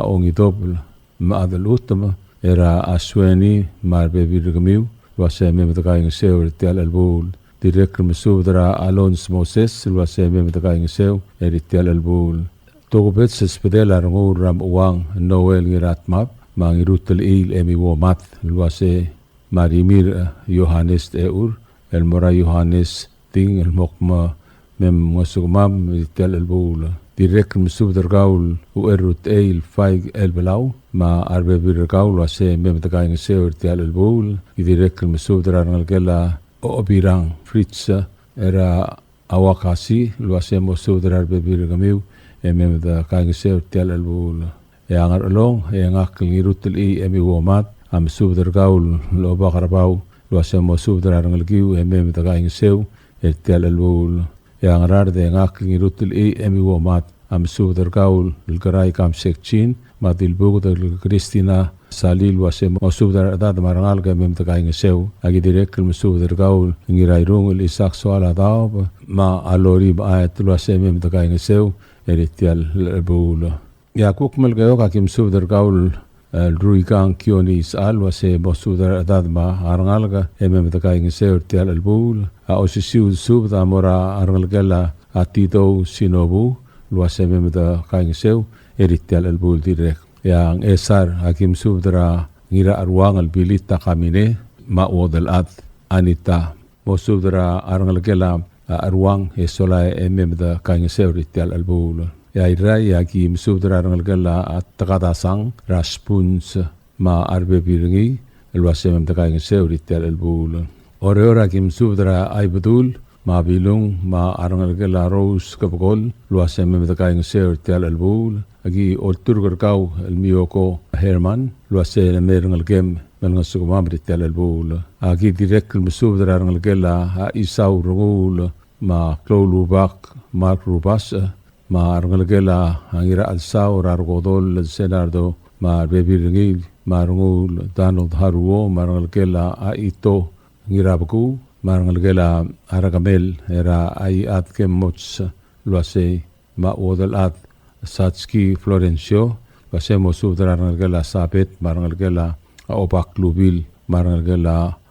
Ongidobel, me a Adelutem, er a Sueni, me a rebebil er kemiu, el uase mei me dekaingeseu er tia el chelebuul. Dirrek el mesubed er a Alons Moses, el uase mei me dekaingeseu er tia el chelebuul. Tokubets el subedel a Rengul er a Muang Noel Ngiratmab, me a Ngirutelchii el Emi Womat, el uase me a Rimir, e, Johannes Techur, el mo er a Johannes Ting, el mo kmo mei me ngosukemam er tia el chelebuul. Dirrek el mesubed er kau el Ucherutechei el Faik el Belau, me a rebebil er kau el uase mei me dekaingeseu er tia el chelebuul. Ki dirrek el mesubed er a rengelekel a Obirang Fritz, er a Awakasi, el uase mosubed er a rebebil er kemiu, e mei me dekaingeseu er tia el chelebuul. E a Ngerchelong, e ngak el Ngirutelchii Emi Womat, a mesubed er kau el Obak er a Bau, el uase mosubed er a rengelekiu, e mei me dekaingeseu er tia el chelebuul. E a Ngaraard, e ngak el Ngirutelchii Emi Womat, a mesubed er kau el Kerai Kamsek Chin, me a Dilbuked el Christina Salil, el uase mosubed er a rechedad me a rengalek e mei me dekaingeseu. Aki dirrek el mesubed er kau el Ngirairung el Isak Soaladaob, me a Lori Baet, el uase mei me dekaingeseu er tia el chelebuul. E a kuk Melekeok, aki mesubed er kau el, e, Ruikang Kioni Isechal, el uase mosubed er a rechedad me a rengalek e mei me dekaingeseu er tia el chelebuul. A osisiu el subed a mo er a rengelekel a Tidou Sinobu, el uase mei me dekaingeseu er tia el chelebuul dirrek. E a Ngchesar, aki mesubed er a Ngiracheruang el Billy Takamine, me a Uodelchad Anita. Mosubed er a rengelekel a Cheruang, e sola e mei me dekaingeseu er tia el chelebuul. E a Irrai, aki mesubed er a rengelekel a Tekadasang, er a Spuns, me a rebebil er ngii, el uase mei me dekaingeseu er tia el chelebuul. Oreor, aki mesubed er a Ibedul, me a Bilung, me a rengelekel a Rose Kebekol, el uase mei me dekaingeseu er tia el chelebuul. Aki olturk er kau el Mioko Herman, el uase le mei a rengelekem me le ngosukemam er tia el chelebuul. Aki dirrek el mesubed er a rengelekel a Isau Renguul, me a Klou Lubak, Mark Rubas, me a rengelekel a Ngirachelsau er a Rekodol el Senardo, me a rebebil er ngii, me a Renguul Donald Haruo, me a rengelekel a Ito Ngirabekuu, me a rengelekel a Rekemel er a Iad Kemots, el uase me a Uodelchad Satski Florencio, el uase mosubed er a rengelekel a Sabet, me a rengelekel a Obak Lubil, me a rengelekel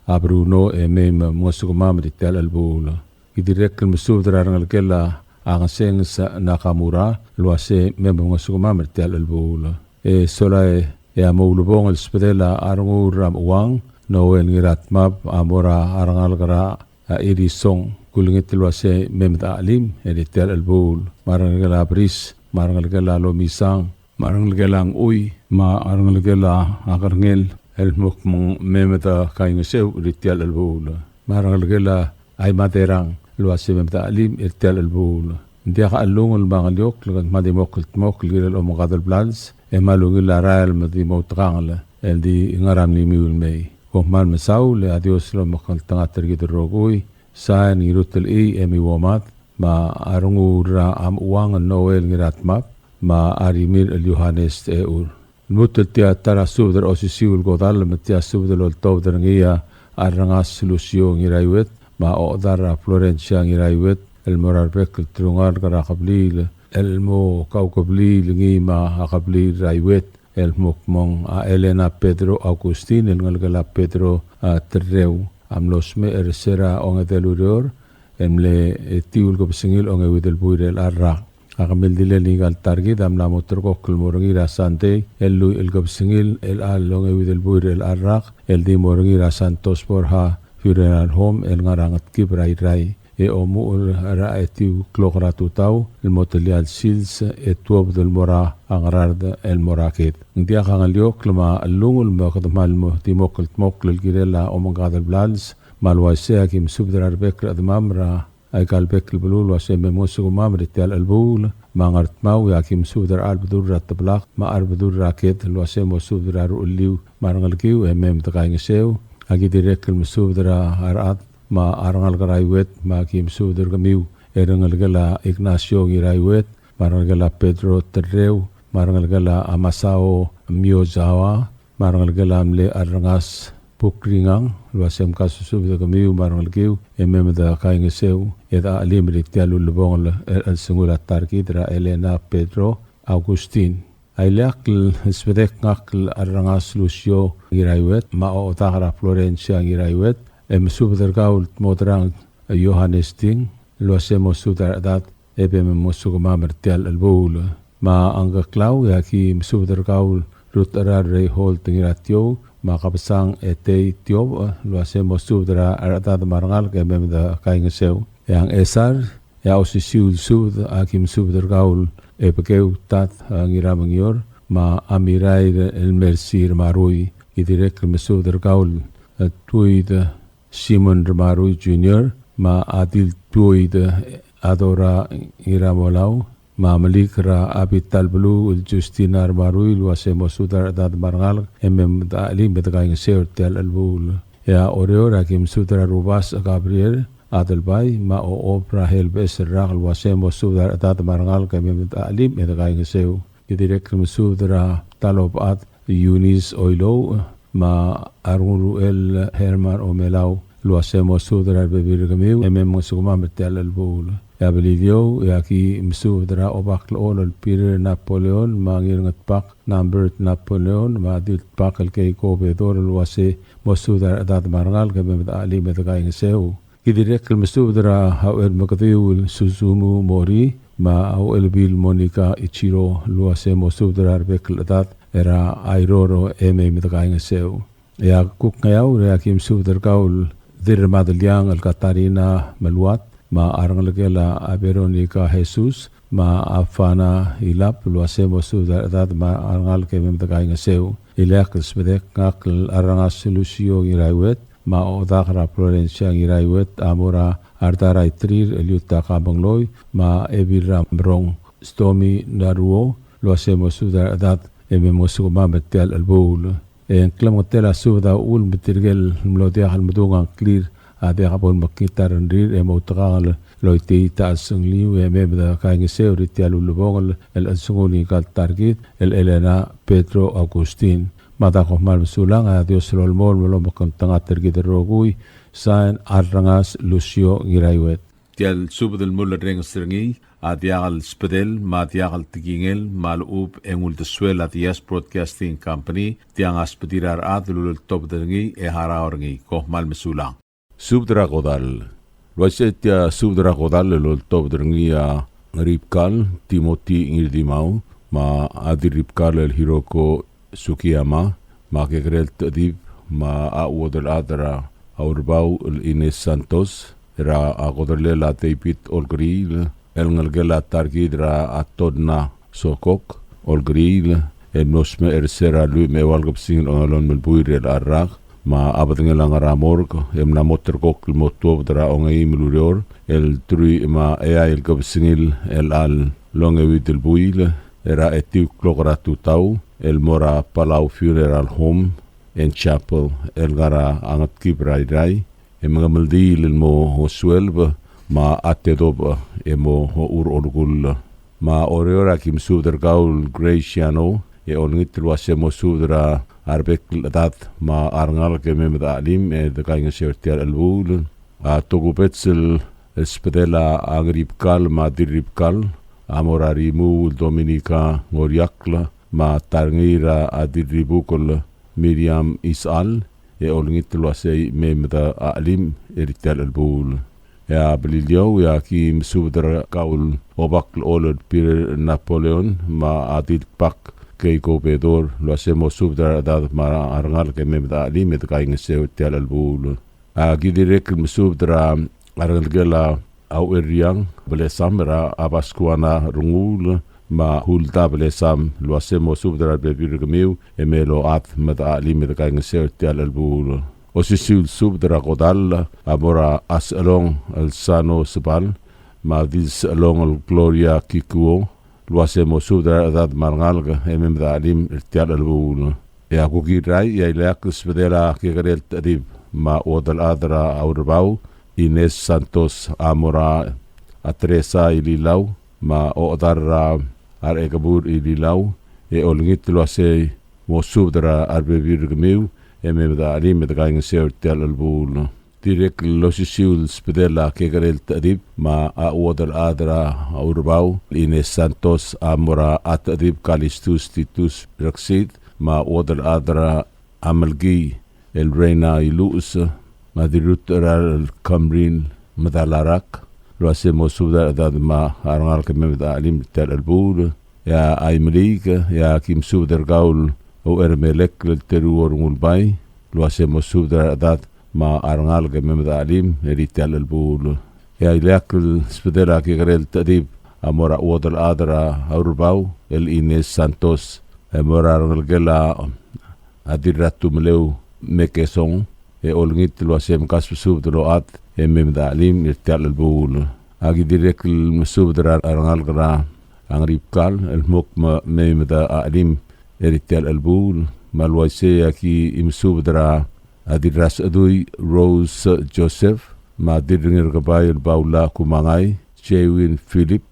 a Bruno, e mei me mngosukemam er tia el chelebuul. Ki dirrek el mesubed er a rengelekel a Ngesenges Nakamura, el uase mei me mngosukemam er tia el chelebuul. E sola e a mo ulebongel el subedel a Renguul er a Mechuang, Noel Ngiratmab, a mo er a rengalek er a Irisong, kulengit el uase mei me dechelim er tia el chelebuul. Me a rengelekel a Bris, me a rengelekel a Lomisang, me a rengelekel a Ngchui, me a rengelekel a Kerngel, el mo kmo mei me dekaingeseu er tia el chelebuul. Me a rengelekel a Aimaterang, el uase mei me dechelim er tia el chelebuul. Ng diak a chelungel me a ngeliokl, el kede mla di mo kldmokl el kirel omengkad el blals, e me a lungil a rael me di mo outekangel el di ngar er a mlimiu el mei. Kom kmal mesaul, e a Dios lomekngeltengat er kid el rokui. Sain, Ngirutelchii Emi Uomat, me a Renguul er a Mechuang Noel Ngiratmab, me a Rimir el Johannes Techur. Lmuut el tia ta er a subed er a osisiu el kodall, me tia subed el oltobed er ngii a a Rengas Lucio Ngiraiuet, me a ochedal er a Florencia Ngiraiuet, el mo er a rebek el telungalek er a kebliil, el mo kaukebliil ngii me a kebliil er a Iuet, el mo kmong a Elena Pedro Augustin, el ngelekel a Pedro, a, Terreu, a mlo smecher er se er a ongedei el ureor, el mle etiu el kebesengil ongeuid el buil er a rak. A kemeldiil er ngika el ta er kid a mla mo ulterekokl el mo er ngii er a Sandei, el lluich el kebesengil er a ongeuid el buil er a rak, el di mo er ngii er a Santos Borja Funeral Home, el ngar er a Ngetkib er a Irrai. E omuchel er a etiu el klok er a tutau, el mo telia el sils, e tuobed el mo er a Ngaraard el mo er a ked. Ng diak a ngeliokl me a chelungel me kede kmal mo di mo kldmokl el kirel a omengkad el blals, me a le uaisei a ki mesubed er a rebek el chedemam er a aika el bek el beluu el uasei me mngesukemam er tia el chelebuul, me a Ngardmau e a ki mesubed er a Albedul er a Teblak, me a Arbedul er a Ked el uasei mosubed er a ruchelliu me a rengelekiu e mei me de kaingeseu. A ki dirrek el mesubed er a rechad me a rengalek er a Iuet, me a ki mesubed er kemiu er a rengelekel a Ignacio Ngiraiuet, me a rengelekel a Pedro Terreu, me a rengelekel a Masao Miyazawa, me a rengelekel a mle Arrengas Bukringang, el uasei mkasusubed er kemiu me a rengelekiu, e mei me de kaingeseu, e de chelim er tia el ulebongel el, el chelsengul a ta er kid er a Elena Pedro Augustin. A ileakl el sbedek ngak el Arrengas Lucio Ngiraiuet, me a ochedak er a Florencia Ngiraiuet, e mesubed er kau el Tmodrang Johannes Ding, el uasei mosubed er a rechedad, e mei me mngesukemam er tia el chelebuul. Me a Ngkeklau, e a ki mesubed er kau el Rutecherar Reinhold Ngiratiou, me a Kebesang Etei Tiobech, el uasei mosubed er a rechedad me a rengalek e mei me de kaingeseu. E a Ngchesar, e a osisiu el subed a ki mesubed er kau el Ebekeu Tad, a, Ngiramengior, me a Mirair el Mercy Ramarui. Ki dirrek el mesubed er kau el, e, Tuid Simon Ramarui Junior, me a Dil Tuid Adora Ngiramolau, me a Melik er a Abital Beluu el Justina Ramarui, el uasei mosubed er a rechedad me a rengalek, e mei me de chelim e de kaingeseu er tia el chelebuul. E a Oreor a ki mesubed er a Rubasech Gabriel Adelbai, me a Ochob er a Helbes Rak, el uasei mosubed er a rechedad me a rengalek, e mei me de chelim e de kaingeseu. Ki dirrek el mesubed er a Talobechad Eunice Oilouch, me a Renguruchel Herman Omelau, el uasei mosubed er a rebebil er kemiu, e mei me mngesukemam er tia el chelebuul. E a Beliliou, e a ki mesubed er a Obaklechol el Peter Napoleon, me a Ngirngetbak Nambert Napoleon, me a Diltbak el Keiko Bedor, el uasei mosubed er a rechedad me a rengalek, e mei me de chelim e de kaingeseu. Ki dirrek el mesubed er a Auchel Mekediu el Susumu Mori, me a Auchel Bill Monica Ichiro, el uasei mosubed er a rebek el chedad er a Airoro e mei me de kaingeseu. E a kuk Ngeaur, e a ki mesubed er kau el Dirremadeliang el Katarina Meluat, me a rengelekel a Veronica Jesus, me a Fana Ilap, el uasei mosubed er a rechedad me a rengalek e mei me de kaingeseu. Ileakl el sbedek ngak el Arrengas Lucio Ngiraiuet, me a ochedak er a Florencia Ngiraiuet, a mo er a Ardaraitrir el Yuta Kabengloi, me a Ebil er a Mrong Stomi Naruo, el uasei mosubed er a rechedad e mei me mngesukemam er tia el chelebuul. E ng klemengetel a subed a uchul me tirke el mlo diak el medung a ngklir a diak bo lemekngit a rengrir e moutekangel el oitii a chelsengeliu e mei me de kaingeseu er tia el ulebongel el chelsengul ngika el ta er kid el Elena Pedro Augustin. Me a da kom kmal mesulang, a Dios a lolemolem el omekngeltengat er kid el rokui. Sain, Arrengas Lucio Ngiraiuet. Tia el subed el mulerrenges er ngii a diak el sbedel me a diak el tekingel me a lechub e ng uldesuel a Diaz Broadcasting Company, tiang a sbedir a rechad el uleltobed er ngii e harau er ngii. Kom kmal mesulang. Subed er a kodall. El uaisei tia subed er a kodall el oltobed er ngii a Ngeribkal Timothy Ngirdimau, me a Dirribkal el Hiroko Sugiyama, me a kekerel Techedib, me a chuodel chad er a Urebau el Ines Santos, er a kodellel a David Olkeriil, el ngelekel a ta er kid er a Todna Sokok Olkeriil, el mlo smecher er se er a lluich me a eua el kebesengil a ongelolem el buil er a rak, me a bedengel a ngar er a morgue, e mla mo ulterekokl el mo tuobed er a ongeim el ureor, el teruich me a eai el kebesengil el chelecha el ongeuid el buil, er a etiu el klok er a tutau, el mo er a Palau Funeral Home and Chapel, el ngar er a Ngetkib er a Irrai, e mengemeldiil el mo sueleb, me a tedobech e mo er a Olkull. Me a Oreor a ki mesubed er kau el Graciano, e olengit el uase mo subed er a a rebek el chedad me a rengalek e mei me de chelim e de kaingeseu er tia el chelebuul. A tokubets el sbedel a Ngeribkal me a Dirribkal a mo er a Rimuul Dominica Ngoriakl me a Tarngiir a Dirribukel Miriam Isechal, e olengit el uasei mei me de chelim er tia el chelebuul. E a Beliliou e aki mesubed er kau el Obak el Olel Peter Napoleon me a Dilbak Keiko Bedor el uasei mo subed er a rechedad me a rengalek e mei me de chelim e de kaingeseu er tia el chelebuul. Aki dirrek el mesubed er a rengelekel a Aucherriang Belesam er a Abaskuana Renguul me a Hulda Belesam el uasei mo subed er a rebebil er kemiu e mei el ochad me de chelim e de kaingeseu er tia el chelebuul. Osisiu el subed er a kodall a mo er a Sechelong el Sano Sebal me a Dilsechelong el Gloria Kikuo el uasei mo subed er a rechedad me a rengalek e mei me de chelim er tia el chelebuul. E a kuk Irrai e a ileakl el sbedel a kekerel techedib me a chuodel chad er a Aurebau Ines Santos a mo er a Teresa Ililau me a ochedal er a Rechekebur Ililau, e olengit el uasei mo subed er a rebebil er kemiu e mei me de chelim e de kaingeseu er tia el chelebuul. Dirrek el osisiu el sbedel a kekerel techedib me a chuodel chad er a Aurebau Ines Santos a mo er a Techedib Kalistus Titus Reksid me a chuodel chad er a Melkii el Reina Iluches me a Dirrutecherar el Kamril Medalarak el uasei mo subed er a rechedad me a rengalek e mei me de chelim er tia el chelebuul. E a Imeliik e aki mesubed er kau el Ouchermelek el Teruo Rengulbai el uasei mo subed er a rechedad me a rengalek e mei me de chelim er tia el chelebuul. E a ileakl el sbedel a kekerel techedib a mo er a chuodel chad er a Aurebau el Ines Santos e mo er a rengelekel a Dirratumeleu Mekesong, e olengit el uasei mkasbesubed el ochad e mei me de chelim er tia el chelebuul. Aki dirrek el mesubed er a rengalek er a Ngeribkal el mo kmo mei me de chelim er tia el chelebuul. Me a le uaisei e aki mesubed er a Dirrasechedui Rose Joseph me a Dirrengerkebai el Paula Kumangai, Jewin Philip,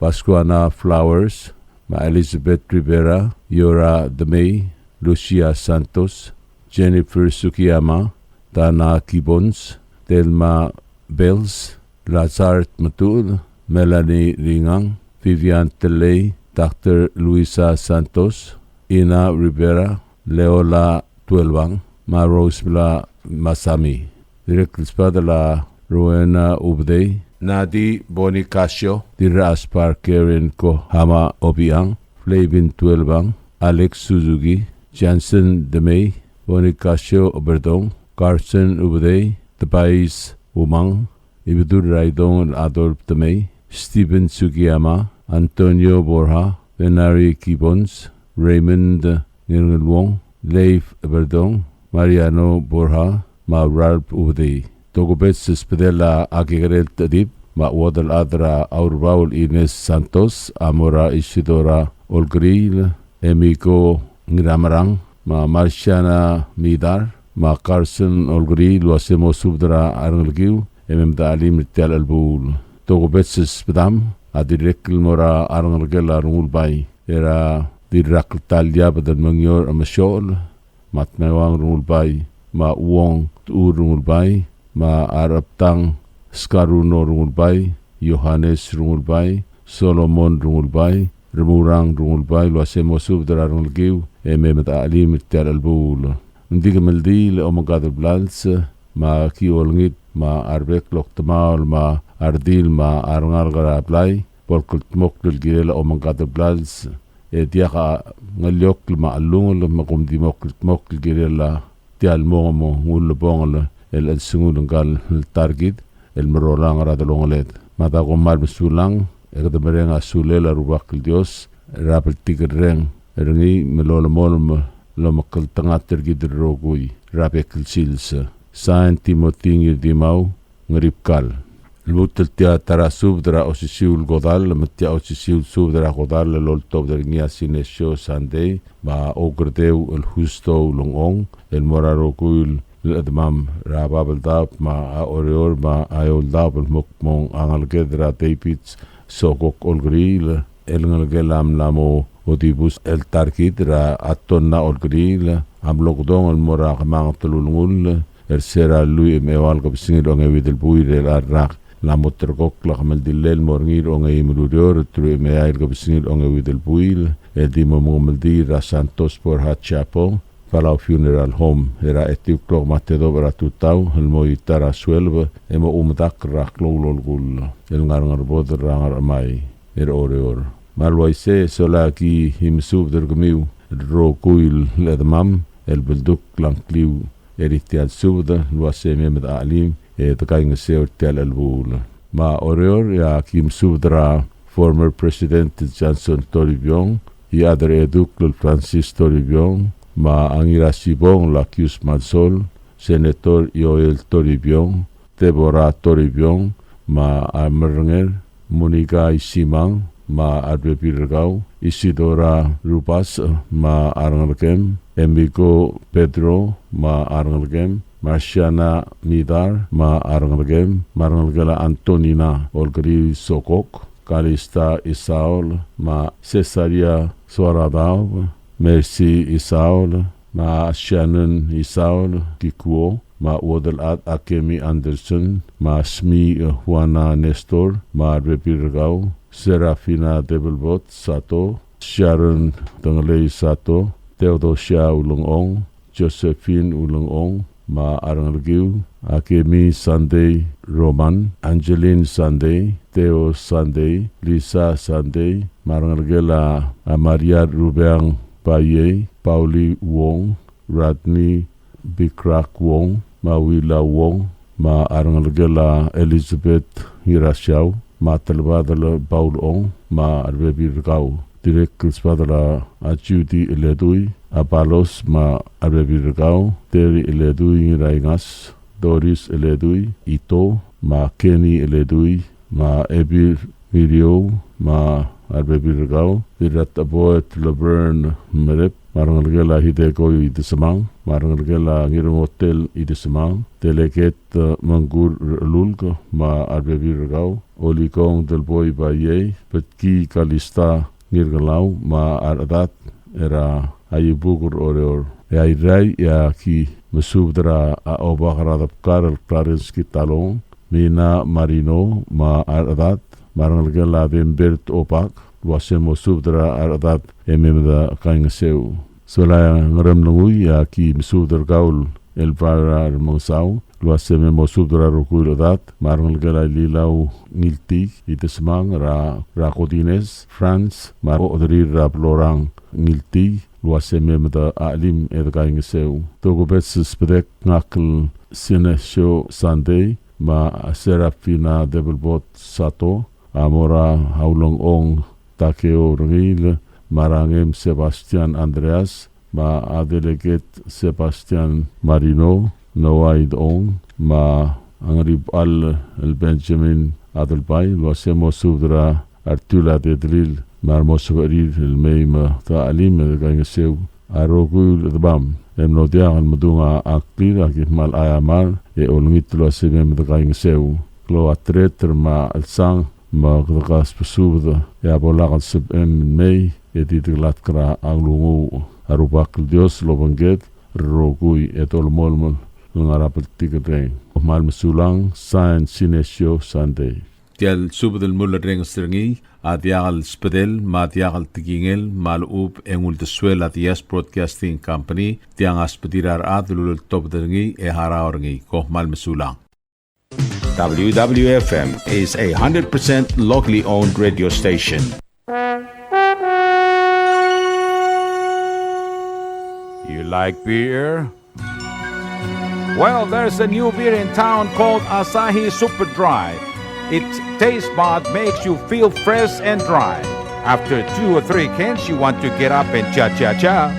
Pascuana Flowers, me a Elizabeth Rivera, Yora Demei, Lucia Santos, Jennifer Sukiyama, Dana Gibbons, Thelma Bells, Lazard Metuchel, Melanie Ringang, Vivian Telei, Doctor Luisa Santos, Ina Rivera, Leola Tuelbang, me a Rosebla Masami. Dirrek el sbedel a Rowena Ubedei, Nadi Bonifacio, Dirraspar Karen Kohama Obiang, Flavin Tuelbang, Alex Suzuki, Johnson Demei, Bonifacio Oberdong, Carson Ubedei, Tobias Umang, Ibedul Raidong el Adolf Demei, Stephen Sugiyama, Antonio Borja, Benari Gibbons, Raymond Ngirngelwong, Leif Eberdong, Mariano Borja, me a Ralph Ubedei. Tokubets el sbedel a kekerel techedib me a chuodel chad er a Aurebau el Ines Santos a mo er a Isidora Olkeriil, Emiko Ngiramerang, me a Marciana Midar, me a Carson Olkeriil el uasei mo subed er a rengelekiu e mei me de chelim er tia el chelebuul. Tokubets el sbedam a dirrek el mo er a rengelekel a Rengulbai er a Dirrakltal Yabed el Mengior Emesiochel, me a Tmeuang Rengulbai, me a Uong Tuur Rengulbai, me a Rechebtang Skaruno Rengulbai, Johannes Rengulbai, Solomon Rengulbai, Remurang Rengulbai el uasei mo subed er a rengelekiu e mei me de chelim er tia el chelebuul. Ng di kemeldiil e omengkad el blals me aki olengit me a rebek el okdemaol me a redil me a rengalek er a blai bo el kldmokl el kirel a omengkad el blals, e diak a ngeliokl me a chelungel me kom di mo kldmokl el kirel a tia el mo, mo ng ulebongel el chelsengul ngka el ta er kid el merolang er a delongeled. Me a da kom kmal mesulang, e kede mereng a sulel a Rubak el Dios er a bltikerreng er ngii me lolemolem el omekngeltengat er kid el rokui er a bek el sils. Sain, Timothy Ngirdimau, Ngeribkal. Lmuut el tia ta er a subed er a osisiu el kodall, me tia osisiu el subed er a kodall el oltobed er ngii a Sinesio Sandei, me a Okerdeu el Husto Ulengchong, el mo er a rokui el chedemam er a Babeldaob, me a Oreor, me a Eouldaob, el mo kmo ng a ngeleked er a David Sokok Olkeriil, el ngelekel a mla mo mo dibus el ta er kid er a Tonna Olkeriil a mlo kdong el mo er a kemanget el ulengull er se er a lluich me a eua el kebesengil a ongeuid el buil er a rak. El mo ulterekokl a kemeldillel el mo er ngii er a ongeim el ureor, teruich me a eai el kebesengil a ongeuid el buil, el di mo mengemeldiil er a Santos Borja Chapel, Palau Funeral Home, er a etiu el klok me a tedobech er a tutau el mo ta er a sueleb, e mo medakl er a klou el olkull el ngar er a Ngerbodel er a Ngerchemai er Oreor. Me a le uaisei e sola ki mesubed er kemiu el rokui el chedemam el beldukl a ngkliu er tia el subed el uase mei me de chelim e de kaingeseu er tia el chelebuul. Me a Oreor e aki mesubed er a former President Johnson Toribiong, e a Dirrechedukl el Francis Toribiong, me a Ngirasibong el Akius Mansol, Senator Joel Toribiong, Deborah Toribiong, me a Mernger, Monica Isimang, me a rebebil er kau, Isidora Rubas, me a rengelekem, Emiko Pedro, me a rengelekem, Marciana Midar, me a rengelekem, me a rengelekel a Antonina Olkeriil Sokok, Kalista Isaol, me a Cesaria Soaradaob, Mercy Isaol, me a Shannon Isaol Kikuo, me a Uodelchad Akemi Anderson, me a Smi Juana Nestor, me a rebebil er kau, Serafina Debelbot Sato, Sharon Dengelei Sato, Theodosia Ulengchong, Josephine Ulengchong, me a rengelekiu, Akemi Sunday Roman, Angeline Sunday, Theo Sunday, Lisa Sunday, me a rengelekel a Maria Rubeang Paiei, Pauli Wong, Rodney Bikrak Wong, me a Willa Wong, me a rengelekel a Elizabeth Ngirasiau, me a Telbadel Paul Ong, me a rebebil er kau. Dirrek el sbadel a Judy Eledui, a Balos, me a rebebil er kau, Terry Eledui Ngiraingas, Doris Eledui Ito, me a Kenny Eledui, me a Ebil Miriou, me a rebebil er kau, Dirratecheboet Laverne Merep, me a rengelekel a Hideko Idesemang, me a rengelekel a Ngirngotel Idesemang, Delegate, eh, Mengkur Rechelulk, me a rebebil er kau, Olikong Delboi Baiei, Betki Kalista Ngirkelau, me a rechedad er a Iebukel er Oreor. E a Irrai e aki mesubed er a Obak er a Debkar el Clarence Kitalong, Mina Marino, me a rechedad, me a rengelekel a Dembert Obak, el uase mo subed er a rechedad e mei me de kaingeseu. Sola e a Ngeremlengui e aki mesubed er kau el Elvira Remengesau, el uase mei mo subed er a rokui el chedad, me a rengelekel a Ililau Ngiltii Idesmang, er a, er a Kodines, France, me a ochederir er a Blorang Ngiltii, el uase mei me de chelim e de kaingeseu. Tokubets el sbedek ngak el Sinesio Sunday, me a Serafina Debelbot Sato, a mo er a Ulengchong Takeo Rengiil, me a Rangem Sebastian Andreas, me a Delegate Sebastian Marino, Noah Idong, me a Ngeribechall el Benjamin Adelbai, el uase mo subed er a retiul a dedelil, me a remo sebechir el mei me de chelim e de kaingeseu. A rokui el chedemam el mlo diak el medung a ngklir, aki kmal aiamar e olengit el uase mei me de kaingeseu. Klou a tereter me a chelsang me kede kasbesubed, e a bo lak el sebechem el mei e di dikelatk er a nglunguuch. A Rubak el Dios a lobengked el rokui e dolemolem el ngar er a bltikerreng. Kom kmal mesulang, sign Sinesio Sunday. Tia el subed el mulerrenges er ngii a diak el sbedel me a diak el tekingel me a lechub e ng uldesuel a Diaz Broadcasting Company, tiang a sbedir a rechad el uleltobed er ngii e harau er ngii. Kom kmal mesulang. W W F M is a hundred percent locally owned radio station. You like beer? Well, there's a new beer in town called Asahi Super Dry. Its taste bud makes you feel fresh and dry. After two or three cans, you want to get up and cha-cha-cha.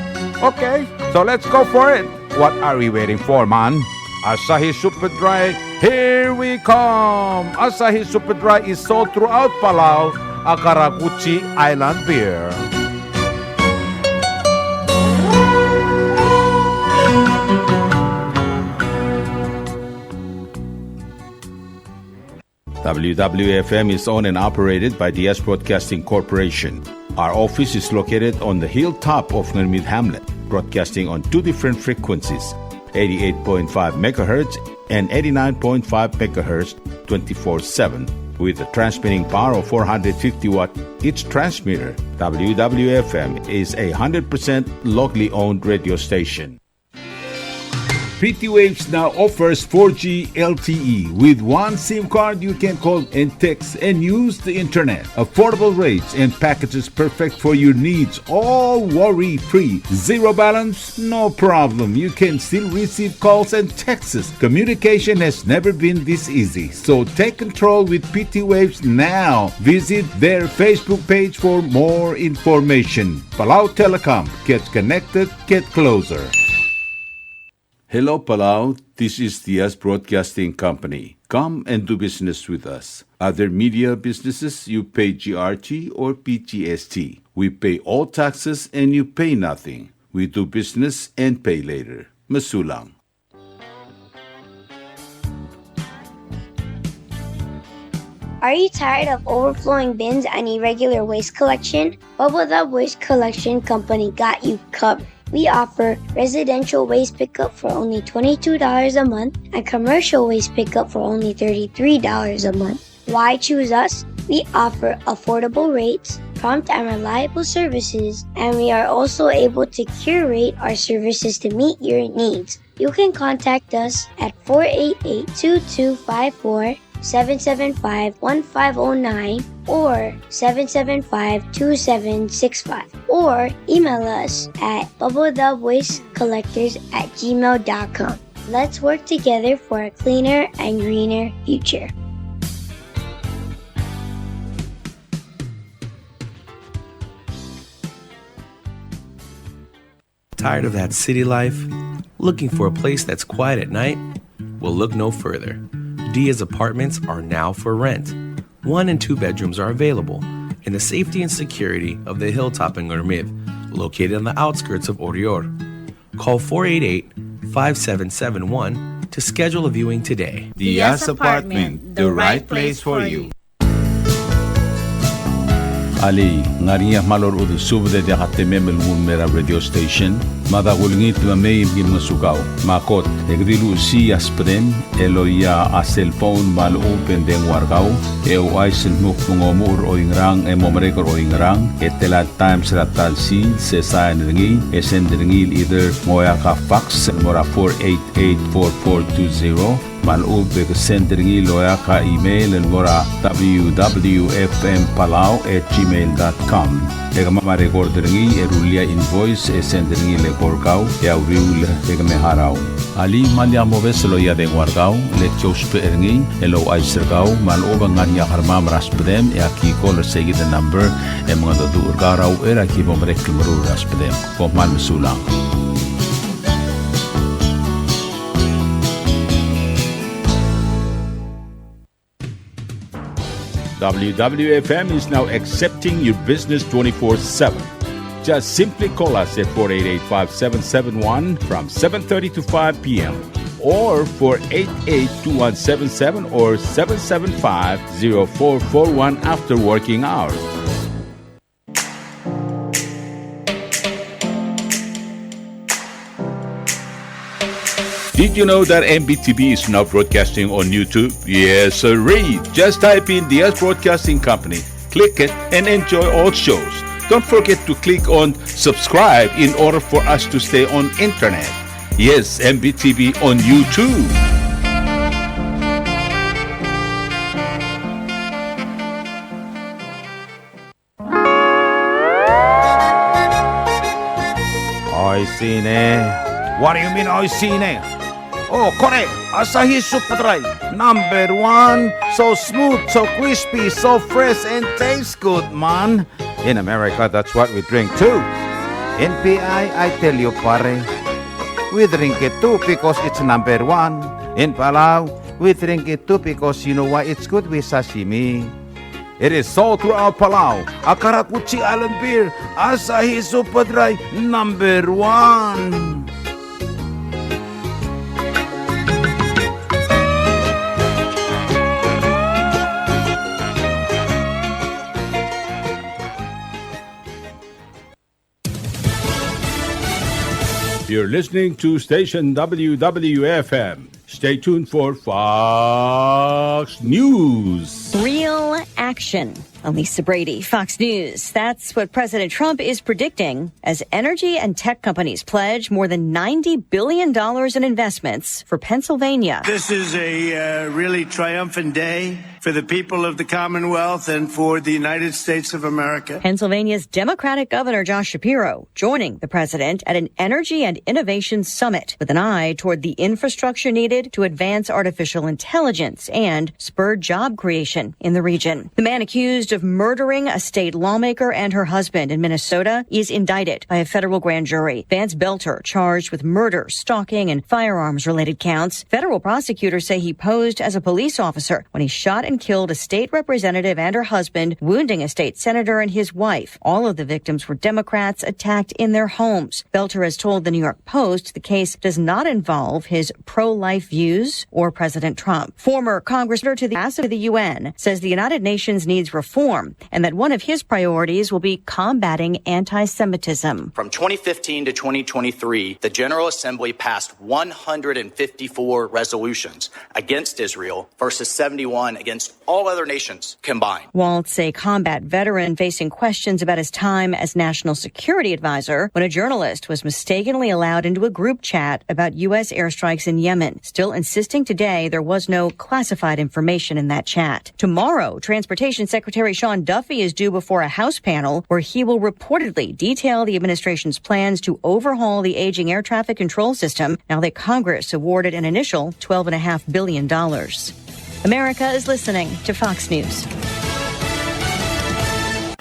Okay, so let's go for it. What are we waiting for, man? Asahi Super Dry, here we come! Asahi Super Dry is sold throughout Palau, a karakuchi island beer. W W F M is owned and operated by Diaz Broadcasting Corporation. Our office is located on the hilltop of Ngermid Hamlet, broadcasting on two different frequencies, eighty-eight point five megahertz and eighty-nine point five megahertz, twenty-four seven, with a transmitting power of four hundred fifty watt each transmitter. W W F M is a hundred percent locally owned radio station. P T Waves now offers four G L T E. With one SIM card, you can call and text and use the internet. Affordable rates and packages perfect for your needs, all worry-free. Zero balance? No problem. You can still receive calls and texts. Communication has never been this easy. So take control with P T Waves now. Visit their Facebook page for more information. Palau Telecom. Get connected. Get closer. Hello, Palau. This is Diaz Broadcasting Company. Come and do business with us. Other media businesses, you pay G R T or P G S T. We pay all taxes and you pay nothing. We do business and pay later. Mesulang. Are you tired of overflowing bins and irregular waste collection? Bubble Dub Waste Collection Company got you covered. We offer residential waste pickup for only twenty-two dollars a month and commercial waste pickup for only thirty-three dollars a month. Why choose us? We offer affordable rates, prompt and reliable services, and we are also able to curate our services to meet your needs. You can contact us at four eight eight, two two five four, seven seven five, one five oh nine or seven seven five, two seven six five, or email us at bubble dub waste collectors at gmail dot com. Let's work together for a cleaner and greener future. Tired of that city life? Looking for a place that's quiet at night? Well, look no further. Diaz Apartments are now for rent. One and two bedrooms are available in the safety and security of the hilltop in Ngermid, located on the outskirts of Oreor. Call four eight eight, five seven seven one to schedule a viewing today. Diaz Apartment, the right place for you. Alii, ng ngar er ngii a kmal orechudel subed e diak a temem el nguu el mei er a radio station? Mada kulengit me mei me ki ngosukau. Me a kot, e ke di luchesii a subedem el oia a cellphone me a lechub e ng dengua er kau, e ouchais el dmu kmo ng omuchel er oingerang e mo merek er oingerang, e tela el times er a ta el sils, e sain er ngii, e send er ngii el either ng oeak a fax el mo er a four eight eight four four two zero, me a lechub e ke send er ngii el oeak a email el mo er a W W F M Palau at gmail dot com. E kemam a record er ngii e rullii a invoice e send er ngii el eko er kau e a uriul e ke me harau. Alii, me lak mobes el oia dengua er kau, le ki ousbech er ngii el ouchais er kau me a lechub e ng ngar er ngii a kermam er a subedem e aki call er seikid el number e mengedecheduch er kau er a uchei er a ki bo merek el meruul er a subedem. Kom kmal mesulang. W W F M is now accepting your business twenty-four seven. Just simply call us at four eight eight, five seven seven one from seven thirty to five p m or four eight eight, two one seven seven or seven seven five, zero four four one after working hours. Did you know that M B T V is now broadcasting on YouTube? Yes, sirree. Just type in Diaz Broadcasting Company, click it, and enjoy all shows. Don't forget to click on subscribe in order for us to stay on internet. Yes, M B T V on YouTube. Oishii ne. What do you mean, oishii ne? Oh, kore, Asahi Super Dry, number one. So smooth, so crispy, so fresh, and tastes good, man. In America, that's what we drink too. In P I, I tell you, pare, we drink it too because it's number one. In Palau, we drink it too because you know why? It's good with sashimi. It is sold throughout Palau. A karakuchi island beer, Asahi Super Dry, number one. You're listening to station W W F M. Stay tuned for Fox News. Real action. I'm Lisa Brady, Fox News. That's what President Trump is predicting as energy and tech companies pledge more than ninety billion dollars in investments for Pennsylvania. This is a uh, really triumphant day for the people of the Commonwealth and for the United States of America. Pennsylvania's Democratic Governor Josh Shapiro joining the president at an energy and innovation summit with an eye toward the infrastructure needed to advance artificial intelligence and spur job creation in the region. The man accused of murdering a state lawmaker and her husband in Minnesota is indicted by a federal grand jury. Vance Belter charged with murder, stalking, and firearms-related counts. Federal prosecutors say he posed as a police officer when he shot and killed a state representative and her husband, wounding a state senator and his wife. All of the victims were Democrats attacked in their homes. Belter has told the New York Post the case does not involve his pro-life views or President Trump. Former Congressman to the, to the U N says the United Nations needs reform and that one of his priorities will be combating anti-Semitism. From twenty fifteen to twenty twenty-three, the General Assembly passed one hundred fifty-four resolutions against Israel versus seventy-one against all other nations combined. Waltz, a combat veteran facing questions about his time as National Security Advisor when a journalist was mistakenly allowed into a group chat about U S airstrikes in Yemen, still insisting today there was no classified information in that chat. Tomorrow, Transportation Secretary Sean Duffy is due before a House panel where he will reportedly detail the administration's plans to overhaul the aging air traffic control system now that Congress awarded an initial twelve and a half billion dollars. America is listening to Fox News.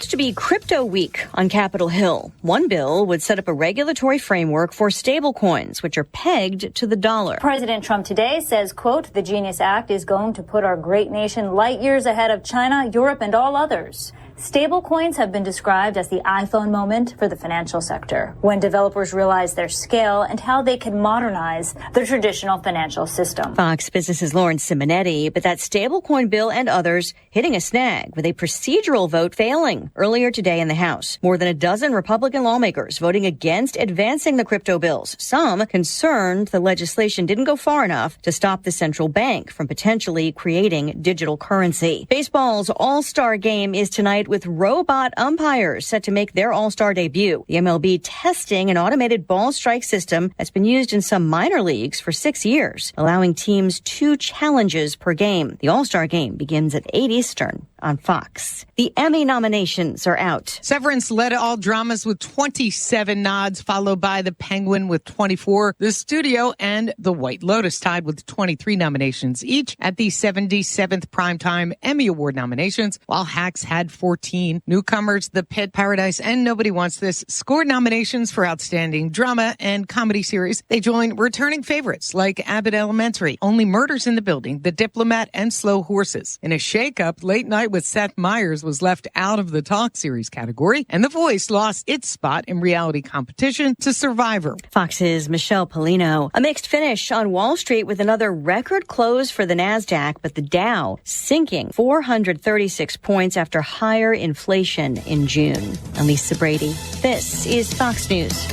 To be Crypto Week on Capitol Hill, one bill would set up a regulatory framework for stablecoins, which are pegged to the dollar. President Trump today says, quote, "The Genius Act is going to put our great nation light years ahead of China, Europe, and all others." Stablecoins have been described as the iPhone moment for the financial sector, when developers realize their scale and how they can modernize the traditional financial system. Fox Business's Lauren Simonetti, but that stablecoin bill and others hitting a snag with a procedural vote failing earlier today in the House. More than a dozen Republican lawmakers voting against advancing the crypto bills, some concerned the legislation didn't go far enough to stop the central bank from potentially creating digital currency. Baseball's All-Star Game is tonight with robot umpires set to make their All-Star debut. The M L B testing an automated ball strike system that's been used in some minor leagues for six years, allowing teams two challenges per game. The All-Star Game begins at eight Eastern on Fox. The Emmy nominations are out. Severance led all dramas with twenty-seven nods, followed by The Penguin with twenty-four. The Studio and The White Lotus tied with twenty-three nominations each at the seventy-seventh Primetime Emmy Award nominations, while Hacks had fourteen. Newcomers The Pit, Paradise, and Nobody Wants This scored nominations for Outstanding Drama and Comedy Series. They join returning favorites like Abbott Elementary, Only Murders in the Building, The Diplomat, and Slow Horses. In a shakeup, Late Night with Seth Meyers was left out of the Talk Series category, and The Voice lost its spot in reality competition to Survivor. Fox's Michelle Pollino. A mixed finish on Wall Street with another record close for the Nasdaq, but the Dow sinking four hundred thirty-six points after higher inflation in June. I'm Lisa Brady. This is Fox News.